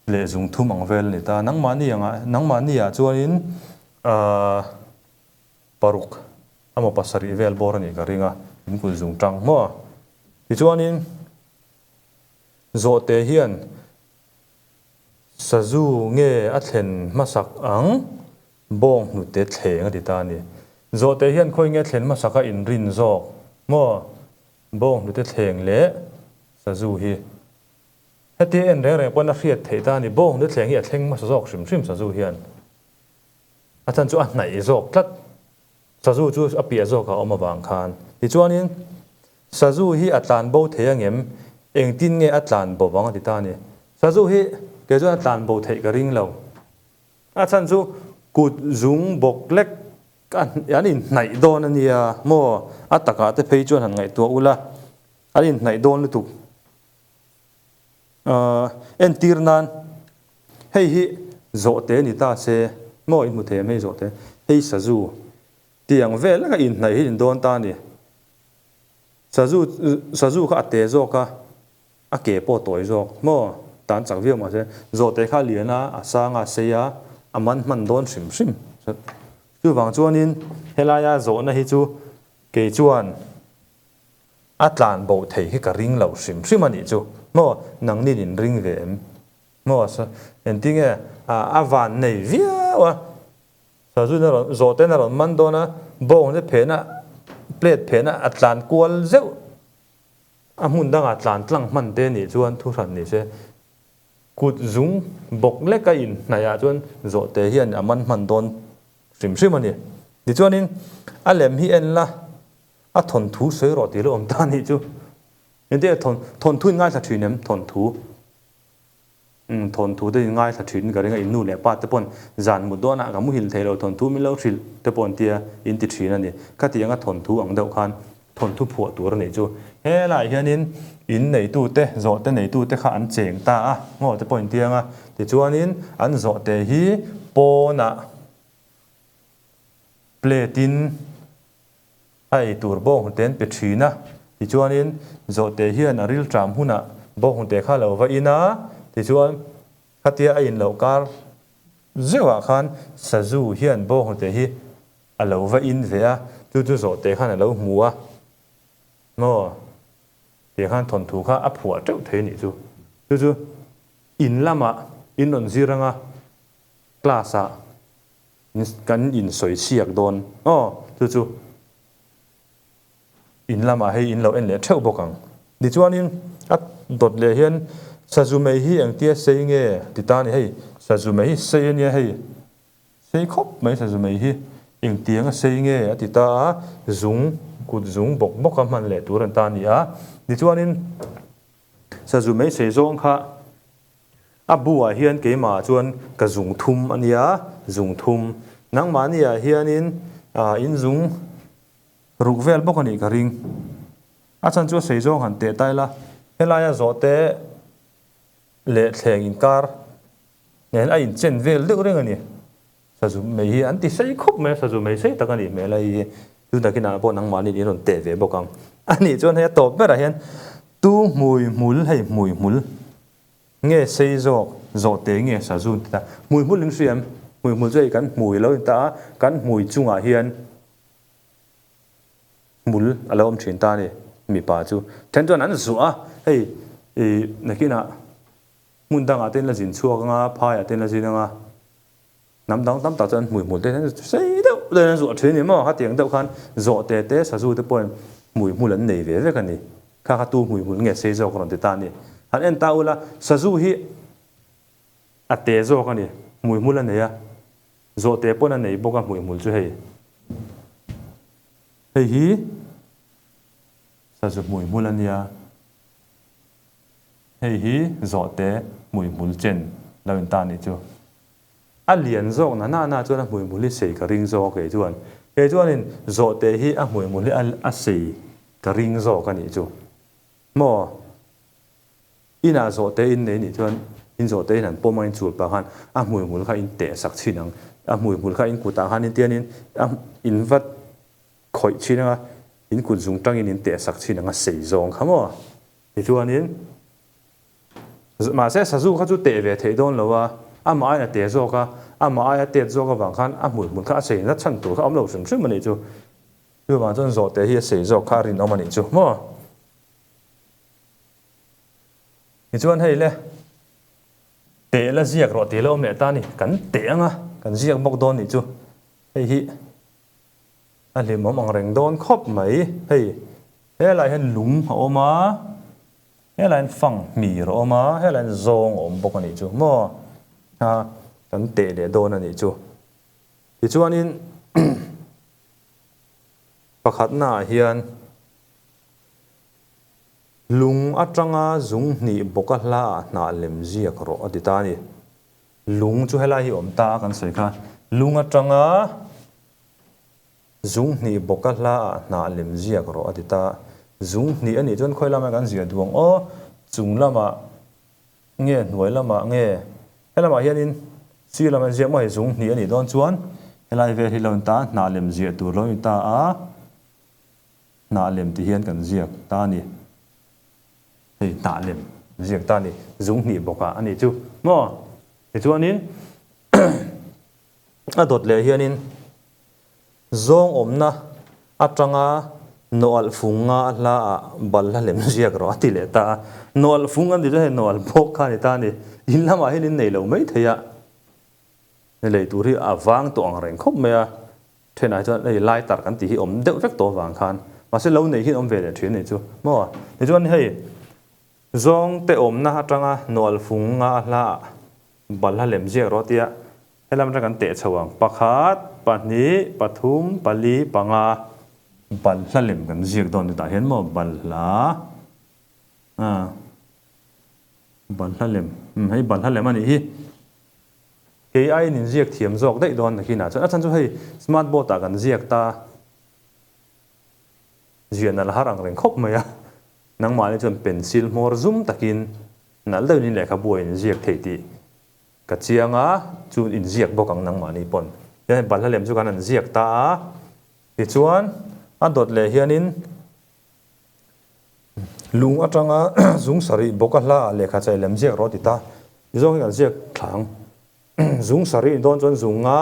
Leh zung thum ang vel a ni ta. Nangmahni angah, nangmahni ah chuanin ahh paruk emaw pasarih vel bawr a nih ka ring a, in kut zung tang maw. Tichuanin zawhte hian sazu nge a thlen hmasak ang bawng hnute thleng a ti ta a ni. Zawhte hian khawi nge thlen hmasak a inrin zawk maw? Bawng hnute thleng leh sazu hi hetia en reng reng pawn a hriat theih ta a ni. Bawng hnute thleng hi a thleng hmasa zawk hrim hrim sazu hian a chan chu a hnaih zawk tlat. Sazu chu a piah zawk a awm avang khan. Tichuanin sazu hi a tlan bo thei angem? Engtin nge a tlan bo vang a ti ta a ni. Sazu hi kei chuan a tlan bo theih ka ring lo. A chhan chu kut zung bawk lek an inhnaih dawn a nia maw? A takah te phei chuan han ngaihtuah ula, an inhnaih dawn lutuk. Entir nan hei hi zawhte ni ta se maw in hmu thei em hei zawhte, hei sazu tiang vel leka inhnaih hi in dawn ta a ni. Sazu sazu kha a te zawk a, a ke pawh a tawi zawk maw? Tan chak viau mahse zawhte kha a lian a, a sang a, a sei a, a man hman dawn hrim hrim. Chuvang chuanin helaia zawhna hi chu kei chuan a tlan bo thei hi ka ring lo hrim hrim a nih chu maw? Nangnin in ring ve em? Maw? Engtinge a van nei viau a. Sazu in a rawn zawh ten a rawn man dawn a, bawng te phehna plate phehna a tlan kual zeuh a hmun dangah tlan tlang hman te nih chuan thu hran ni se kut zung bawk lek a in hnaih ah chuan zawh te hian a man hman dawn hrim hrim a ni. Tichuanin a lem hi en la a thawnthu sawi rawh tih lo awm ta nih chu. Engtin nge thawnthu in ngaithla thin em thawnthu? Umm thawnthu te in ngaithla thin ka ring a, in nu leh pa te pawn zan mut dawnah ka muhil thei lo thawnthu min lo hrilh te pawh an tia in ti thin a ni. Khatianga thawnthu ang deuh khan thawnthu phuah tur a nih chu. Helaiah hianin in neitute, zawhte neitute kha an cheng ta a, ngaw te pawh in tiang a, tichuanin an zawhte hi pawnah plate in A ei tur bawnghnute an pe thin a, tichuanin Zawhte hian a rilṭam hunah bawnghnute kha lo va in a, tichuan khatia a in loh kar zeuhah khan Sazu hian bawnghnute hi a lo va in ve a, chu chu Zawhte khan a lo hmu a, maw tih khan thawnthu kha a phuah teuh thei a nih chu. Chu chu in lamah in rawn zir anga class ah Kan insawi siak dawn aw, chu chu in lamah hei in lo en leh theuh bawk ang. Tichuanin a dawt leh hian sazu mei hi engtia sei nge ti ta ni hei, sazu mei hi sei a nia hei, sei khawp mai sazu mei hi engtianga sei nge a ti ta a, zung kut zung bawk bawk a hman leh tur an ta a ni a. Tichuanin sazu mei sei zawng kha A bu ah hian keimah ah chuan ka zung thum a nia, zung thum. Nangmahni ah hianin in zung ruk vel bawk a nih ka ring. A chhan chu a sei zawng han teh ta ila, helaia zawhte leh thleng inkar nen a inchen vel deuh reng a ni. Sazu mei hi an ti sei khawp mai a, sazu mei sei tak a nih hmel a hei hi. Chu nakinah pawh nangmahni in rawn teh ve bawk ang. A nih chuan hei a tawp berah hian tu hmui hmul hei hmui hmul nge sei zawk zawh te nge sazu an ti ta. Hmui hmul in hria em? Hmui hmul chu hei kan hmui lo in ta a, kan hmui chungah hian hmul a lo awm thin ta a ni mipa chu. Then chuan an zuah a, hei ih nakinah hmun dangah te in la zin chhuak anga phaiah te in la zin anga. Hnam dang tam tak chuan hmui hmul te hian sei deuh deuhin an zuah thin a ni maw? Khatiang deuh khan zawhte te sazu te pawhin hmui hmul an nei ve vek a ni. Kha kha tu hmui hmul nge sei zawk a rawn ti ta a ni. Han en ta ula, sazu hi a te zawk a ni, hmui hmul a nei a, zawhte pawn a nei bawk a hmui hmul chu hei. Hei hi sazu hmui hmul a nia. Hei hi zawhte hmui hmul chen lo in ta nih chu. A lian zawk na na na chuan a hmuihmul hi sei ka ring zawk a kei chuan. Kei chuanin zawhte hi a hmuihmul hi a sei ka ring zawk a nih chu. Maw? Inah zawhte in nei nih chuan in zawhte in han pawm a in chul pah khan a hmuihmul kha in teh sak chhin ang. A hmuihmul kha in kutah khan in tianin a in va khawih chhin ang a, in kut zung tangin in teh sak chhin ang a sei zawng kha maw? Tichuanin. Mahse sazu kha chu teh ve theih dawn lo a, amah aiin a te zawk a, amah aia tet zawk avang khan a hmui hmun kha a sei nat chhan tur kha a awm lo hrim hrim a nih chu. Chuvang chuan zawhte hi a sei zawk kha a rinawm a nih chu maw? Tichuan hei le, teh la ziak rawh tih la awm leh ta a ni, kan teh ang a, kan ziak bawk dawn nih chu. Hei hi a hlimawm ang reng dawn khawp mai. Hei helaiah hian lung a awm a. Helai hian fang hmir a awm a, helai hian zawng a awm bawk a nih chu maw? A kan teh leh dawn a nih chu. Tichuanin pakhatnaah hian lung atanga zung hnih bawka hlaah hnah lem ziak rawh a ti ta a ni. Lung chu helai hi awm ta a kan sawi kha. Lung atanga Zung hnih bawka hla ah hnah lem ziak rawh a ti ta. Zung hnih a nih chuan khawi lamah kan ziah duh ang aw, chung lamah nge hnuai lamah nge helamah hianin sir lamah an ziak maw hei zung hnih a nih dawn chuan helai vel hi lo in ta a, hnah lem ziah tur lo in ta a, Hnah lem ti hian kan ziak ta a ni. Hei hnah lem ziak ta a ni. Zung hnih bawkah a nih chu maw? Tichuanin a dawt leh hianin zawng awmna atanga nawalh fung nga a hla ah balhla lem ziak rawh a ti leh ta a. Nawalh fung kan tih chuan hei nawalh bawk kha a ni ta a ni. In lamah hian in nei lo mai thei a. Hei lei tur hi a vang tawh ang reng khawp mai a. Thenah hi chuan hei lighter kan tih hi awm deuh vek tawh avang khan mahse lo nei hian awm ve leh thin a nih chu maw. Tichuan hei zawng te awmna atanga nual fung nga a hla ah balhla lem ziak rawh tia helam atang kan teh chho ang pakhat, pahnih, pathum, pali, panga balhla lem kan ziak dawn chutah hian maw balhla ah balhla lem hei balhla lem a nih hi. Kei aiin in ziak thiam zawk daih dawn nakinah chuan a chhan chu hei smart board ah kan ziak ta ziah nalh har ang reng khawp mai a, nangmahni chuan pencil hmawr zum takin nalh deuhin in lehkhabu ah in ziak thei tih ka chiang a, chu in ziak bawk ang nangmahni pawn. Tihian hei balhla lem chu kan han ziak ta a, tichuan a dawt leh hianin Lung atanga zung sarih bawka hla ah lehkha chai lem ziak rawh ti ta. Ti zawng hi kan ziak thlang. Zung sarih dawn chuan zung nga,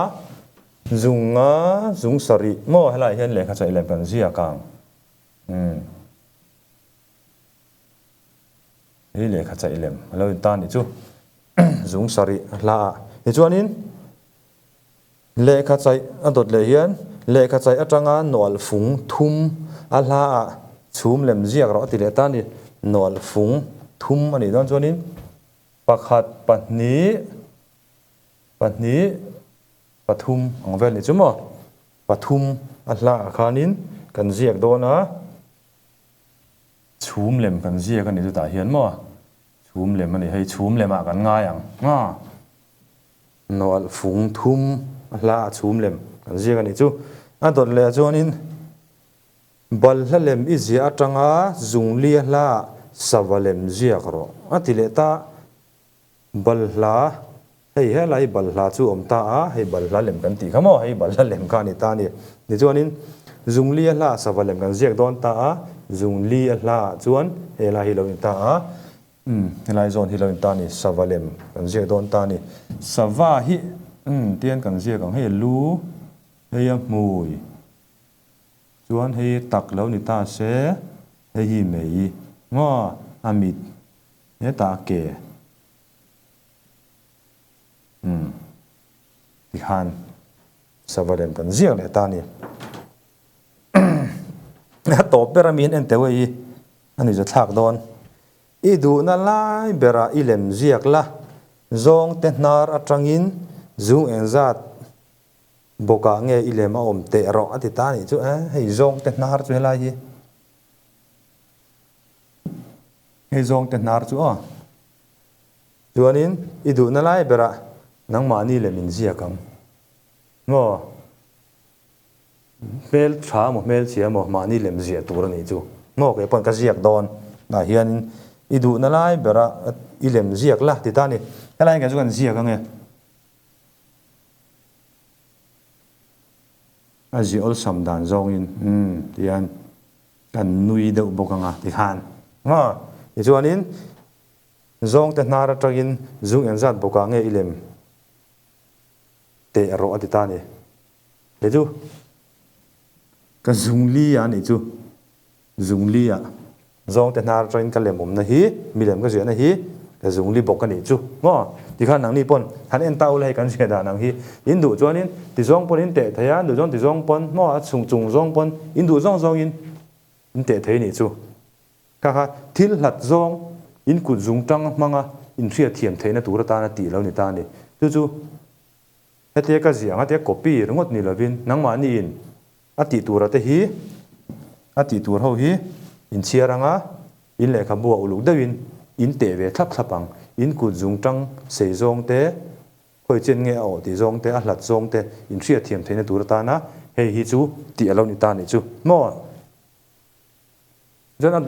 zung nga, zung sarih maw helaiah hian lehkha chai lem kan ziak ang. Umm. Hei lehkha chai lem a lo intan nih chu. Zung sarih hla ah. Tichuanin. Lehkha chaih a dawt leh hian lehkha chaih atanga nual fung thum a hla ah chhum lem ziak rawh a ti leh ta a ni. Nual fung thum a nih dawn chuanin pakhat, pahnih, pahnih, pathum ang vel nih chu maw? Pathum a hla ah khanin kan ziak dawn a, chhum lem kan ziak a ni chutah hian maw? Chhum lem a ni, hei chhum lemah kan ngai ang nga. Nawalh fung thum a hla a chhum lem kan ziak a nih chu. A dawt leh ah chuanin Balhla lem i ziah atanga zungli a hla ah sava lem ziak rawh a ti leh ta. Balhla, hei helai hi balhla chu a awm ta a, hei balhla lem kan tih kha maw, hei balhla lem kha a ni ta a ni. Tichuanin zungli a hla ah sava lem kan ziak dawn ta a, zungli a hla ah chuan helai hi lo ni ta a. Umm, helai zawn hi lo in ta a ni, sava lem kan ziak dawn ta a ni. Sava hi umm tian kan ziak ang, hei a lu, hei a hmui, chuan hei tak lo ni ta se, hei hi mei maw, a mit, hetah a ke, umm tikhan sava lem kan ziak leh ta a ni. A tawp ber a mi hian en teuh hei hi a ni zathlak dawn. I duhna lai berah i lem ziak la, zawngte hnar atangin zung engzat bawkah nge i lem a awm teh rawh a ti ta a nih chu e, hei zawngte hnar chu helai hi, hei zawngte hnar chu aw. Chuanin i duhna lai berah nangmahni lem in ziak ang maw? Hmel tha maw hmel chhia maw mahni lem ziah tur a nih chu maw kei pawn ka ziak dawn ah hianin i duhna lai bera i lem ziak la ti ta a ni helai hian kei chu kan ziak ange a ziah awlsam dan zawngin umm tihian kan nui deuh bawk anga tikhan maw tichuanin zawngte hnar atangin zung engzat bawkah nge i lem teh rawh a ti ta a ni. He chu ka zungli a nih chu, zungli ah zawngte hnar atangin ka lem awmna hi, milem ka ziahna hi ka zungli bawk a nih chu maw? Tikhan nangni pawn han en ta ula hei kan ziah dan ang hi in duh chuanin ti zawng pawn in teh thei a, duh chuan ti zawng pawn maw a chung chung zawng pawn in duh zawng zawngin in teh thei a nih chu. Kha kha thil hlat zawng in kut zung tang hmanga in hriatthiam theihna tur atana tih lo ni ta a ni. Chu chu Hetia ka ziah ang a tia copy ringawt ni lovin nangmahniin a tih tura te hi a tih tur ho hi in chhiar ang a, in lehkhabu ah uluk deuhin in teh ve thlap thlap ang, in kut zung tang sei zawng te, khawi chen nge a awh tih zawng te, a hlat zawng te in hriat thiam theihna tur atana hei hi chu tih a lo ni ta nih chu maw? Chuan a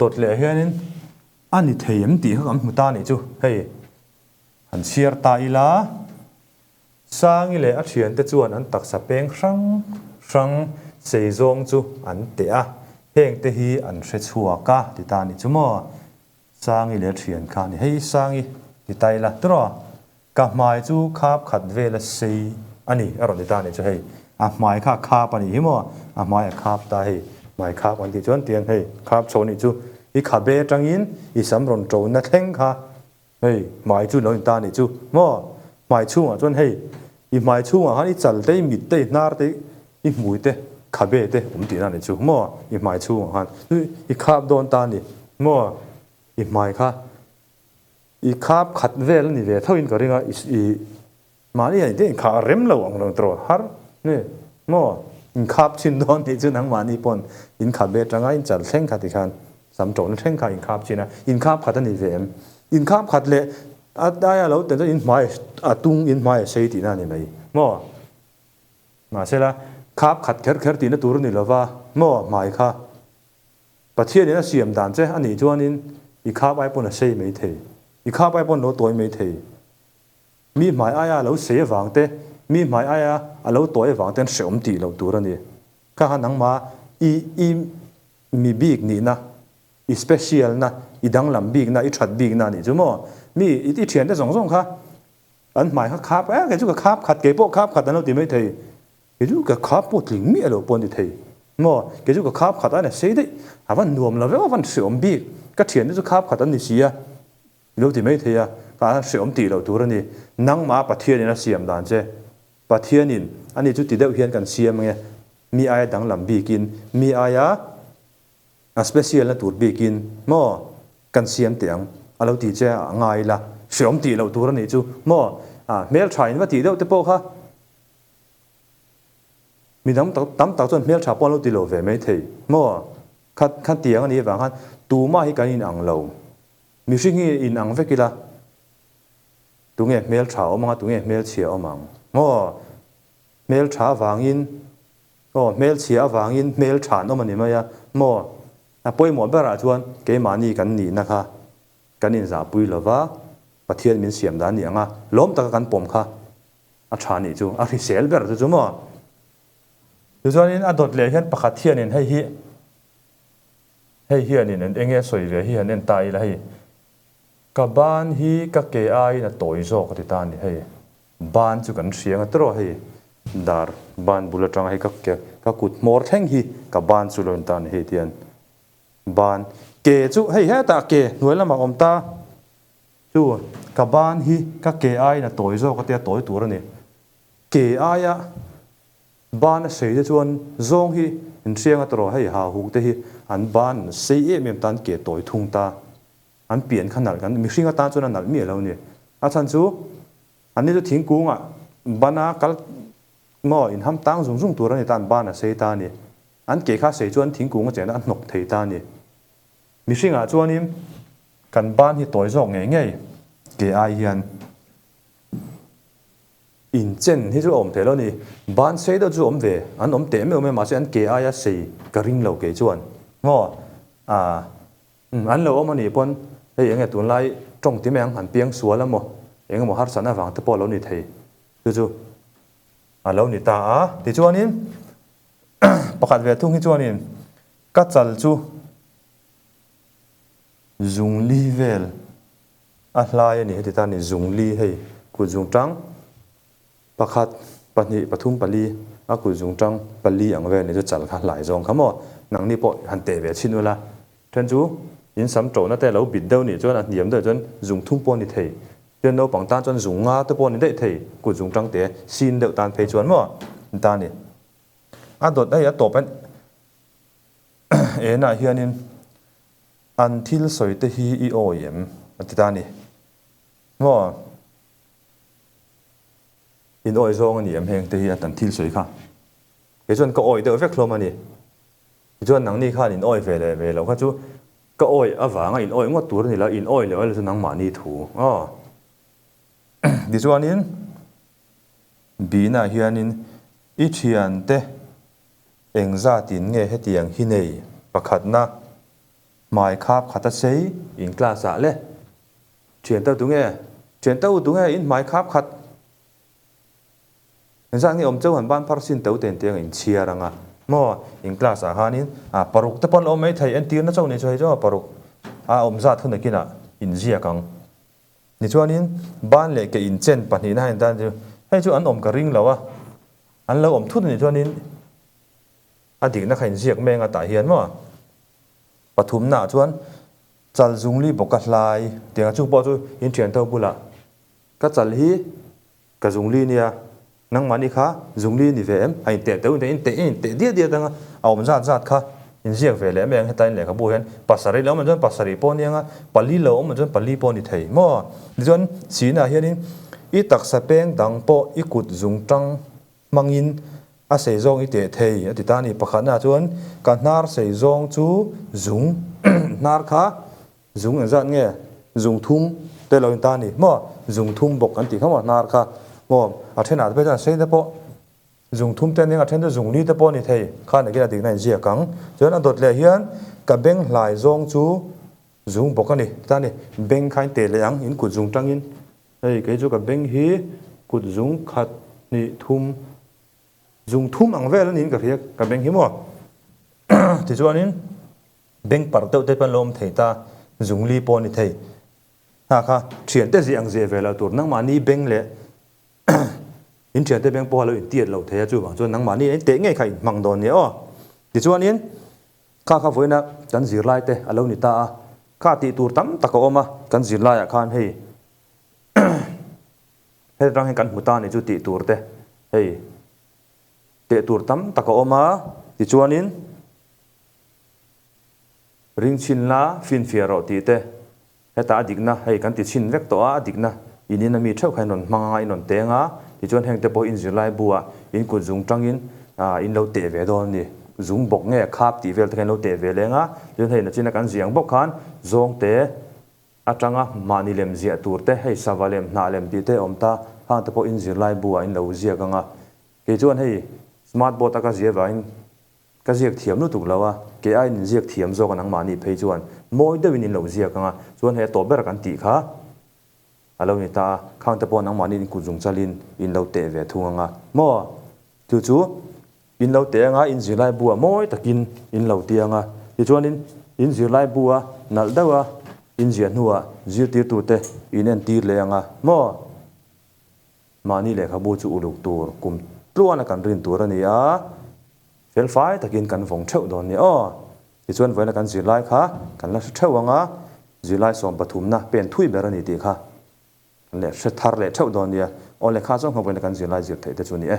dawt leh hianin a ni thei em tih kha kan hmu ta nih chu hei. Han chhiar ta ila, Sangi leh a thiante chuan an taksa peng hrang hrang sei zawng chu an teh a. Heng te hi an hre chhuak a ti ta ni chu maw? Sangi leh thian kha a ni. Hei Sangi ti ta ila tiraw? Ka hmai chu khap khat vela sei a ni a rawn ti ta a ni chu hei. A hmai kha a khap a nih hi maw? A hmai a khap ta hei. Hmai khap kan tih chuan tiang hei khap chho a nih chu. I khabe atangin i sam rawn ṭona thleng kha Hei, hmai chu lo in ta nih chu maw? Hmai chhungah chuan hei, i hmai chhungah khan i chal te, i mit te, i hnar te, i hmui te, khabe te awm tihna nih chu maw? I hmai chhungah khan chu i khap dawn ta ni maw? I hmai kha i khap khat vel a ni ve tho in ka ring a, i Mahni hian engtin inkhah a rem lo ang reng tawh har ni maw? Inkhap chin dawn tih chu nangmahni pawn inkhap ve atanga in chal thleng kha tikhan sam tawhna thleng kha inkhap chin a, inkhap khat a ni ve em? Inkhap khat leh a aia lo tel chuan inhmai a tung inhmai a sei tihna a ni mai maw? Mahsela khap khat kher kher tihna tur a ni lova maw hmai kha Pathianin a siam dan che a nih chuanin i khap ai pawn a sei mai thei, i khap ai pawn lo tawi mai thei. Mi hmai aia a lo sei avang te, mi hmai aia a lo tawi avang ten hrehawm tih loh tur a ni. Kha kha nangma i i mi bik nihna, i special na, i danglam bikna, i that bikna a nih chu maw? Mi i i thiante zawng zawng kha an hmai kha khap e, kei chu ka khap khat, kei pawh khap khat an lo ti mai thei. Kei chu ka khap pawh tling miah lo pawh a ni thei maw? Kei chu ka khap khat a ni sei daih, a van nuam lo viau, a van hrehawm bik, ka thiante chu khap khat an ni si a. I lo ti mai thei a, ka han hreawm tih loh tur a ni. Nangmah Pathianin a siam dan che. Pathianin ani chu ti deuh hian kan siam ange, mi aia danglam bikin, mi aia a special na tur bikin maw kan siam teh ang a lo ti che a ngai la. Hreawm tih loh tur a nih chu maw? A hmeltha in va tih deuh te pawh kha midang tam tak chuan hmeltha pawh an lo ti lo ve mai thei maw? Kha kha tiang a nih avang khan tumah hi kan inang lo. Mihring hi in ang vek ila, tunge hmel tha awm anga tunge hmel chhia awm ang? Aw, hmel tha avangin, aw, hmel chhia avangin hmel tha an awm a ni mai a, maw? A pawimawh berah chuan keimahni kan nihna kha kan inzahpui lova, Pathian min siam dan ni anga lawm taka kan pawm kha a tha nih chu, a hrisel ber chu chu maw? Tichuanin a dawt leh hian pakhat hianin hei hi, Hei hianin an enge sawi ve hi han en ta ila hei ka ban hi ka ke aiin a tawi zawk a ti ta a ni hei ban chu kan hria nga tawh hei dar ban bul atanga hei ka ke ka kut hmawr thleng hi ka ban chu lo in ta a ni hei tian ban ke chu hei hetah ke hnuai lamah awm ta chu ka ban hi ka ke aiin a tawi zawk a tia tawi tur a ni ke aia Ban a sei te chuan zawng hi in hriang a tawrh hei ha huk te hi an ban an sei em em tan ke tawi thung ta. An pian kha nalh kan mihring atan chuan a nalh miah lo ni. A chhan chu an ni chu thingkung ah ban a kal maw in ham tang zung zung tur a ni ta an ban a sei ta a ni. An ke kha sei chuan thingkung a chen a hnawk thei ta a ni. Mihring ah chuanin kan ban hi tawi zawk ngei ngei ke ai hian. Inchen hi chu a awm thei lo ni. Ban sei deuh chu awm ve, an awm teh meuh mai mahse an ke aia sei ka ring lo kei chuan. Maw? Aah. Umm an lo awm a nih pawn hei enge tunlai tawng ti mai ang an piang sual a maw? Eng emaw harsatna vang te pawh a lo ni thei. Chu chu a lo ni ta a. Tichuanin pakhat ve thung hi chuanin ka chal chu zungli vel A hlai a ni heti ta ni zungli hei kut zungtang pakhat pahnih pathum pali a kut zungtang pali ang vel ni chu chal kha hlai zawng kha maw nangni pawh han teh ve chhin ula then chu in sam tawhna te lo bit deuh nih chuan a hniam deuh chuan zung thum pawh a ni thei chuan naupang tan chuan zung nga te pawh a ni daih thei kut zungtang te sin deuh tan phei chuan maw ta ni a dawt hei a tawp enah hianin An thil sawi te hi i awi em? A ti ta a ni. Maw? In awi zawng a ni em heng te hi an thil sawi kha? Kei chuan ka awi deuh vek hlawm a ni. Tichuan nangni khan in awi ve leh ve loh kha chu ka awi avanga in awi ngawt tur a ni lo, in awi leh lo chu nangmahni thu. Aw. Tichuanin Bina hianin i thiante Engzatin nge hetiang hi nei? Pakhatna, hmai khap khat a sei. In class ah le. Thian teuh tunge? Thian teuh tunge in hmai khap khat? Engzat nge awm cheu han ban phar sin teuh ten tiang in chhiar anga. Maw? In class ah khanin ah paruk te pawh an lo awm mai thei, entirna chauh ni chu hei chu paruk a awm zat hun akinah inziak ang. Tichuanin ban leh ke inchen pahnihna hian tan chu hei chu an awm ka ring lo a, an lo awm thut a nih chuanin a dikna kha inziak meng a tah hian maw? Pathumna ah chuan chal zungli bawk a hlai tiang a chu pawh chu in thian tho bulah ka chal hi Ka zungli nia, nangmahni kha zungli ni ve em? A inteh teuh in inteh in inteh diat diat anga a awm zat zat kha inziak ve leh mai ang hetain lehkhabu hian pasarih lo awm ang chuan pasarih pawh nia anga pali lo awm ang chuan pali pawh ni thei maw? Tichuan Sina hianin i taksa peng dang pawh i kut zungtang hmangin a sei zawng i teh thei a ti ta a ni. Pakhatnaah chuan ka hnar sei zawng chu zung hnar kha Zung engzat nge? Zung thum te lo in ta ni maw? Zung thum bawk an tih kha maw hnar kha maw? A thenah te phei chuan sei te pawh zung thum te a nia, a then chu zung li te pawh a ni thei khan engin a dikna inziak ang. Chuan a dawt leh hian ka beng hlai zawng chu zung bawk a ni ta ni. Beng kha in teh leh ang, in kut zung tangin hei kei chu ka beng hi kut zung khat hnih thum zung thum ang vel a niin ka hria ka beng hi maw? Tichuanin. Beng parh deuh te pawn lo awm thei ta, zungli pawh a ni thei. Hna kha thiante ziah ang ziah ve lo tur, nangmahni beng leh in thiante beng pawha lo intiat lo thei a, chuvang chuan nangmahni a inteh ngei kha inhmang dawn nia aw. Tichuanin kha kha vawiina kan zirlai te a lo ni ta a, kha tih tur tam tak a awm a, kan zirlaiah khan hei heti tang hian kan hmu ta a ni chu tih tur te hei teh tur tam tak a awm a, tichuanin. Ring chhin la, finfiah rawh tih te, hetah a dikna hei kan ti chhin vek tawh a, a dikna in in a mi theuh kha in rawn hmang anga in rawn teng a, tichuan heng te pawh in zirlai bu ah in kut zung tangin in lo teh ve dawn a ni. Zung bawk nge khap tih vel te kha in lo teh ve leng a, tichuan hei nachina kan ziah ang bawk khan zawng te atanga mahni lem ziah tur te, hei sava lem, hnah lem tih te awm ta, hang te pawh in zirlai bu ah in lo ziak anga, kei chuan hei smart board a ka ziah vangin Ka ziak thiam lutuk lo a, kei aiin in ziak thiam zawk a nangmahni phei chuan mawi deuhin in lo ziak ang a, chuan hei a tawp ber kan tih kha a lo ni ta a, khang te pawh nangmahni in kut zung chalin in lo teh ve thung ang a maw? Chu chu in lo teh ang a, in zirlai bu ah mawi takin in lo ti ang a, tichuanin in zirlai bu a nalh deuh a in ziah hnuah zirtirtute in entir leh ang a maw? Mahni lehkhabu chu uluk tur kum tluana kan rin tur a ni a, felfai takin kan vawng theuh dawn nia aw. Tichuan vawiina kan zirlai kha kan la hre theuh ang a, zirlai sawmpathumna pen thui ber a ni tih kha kan leh hre thar leh theuh dawn nia. Aw lehkha chuan kha vawiina kan zirlai zir theih te chu a ni e.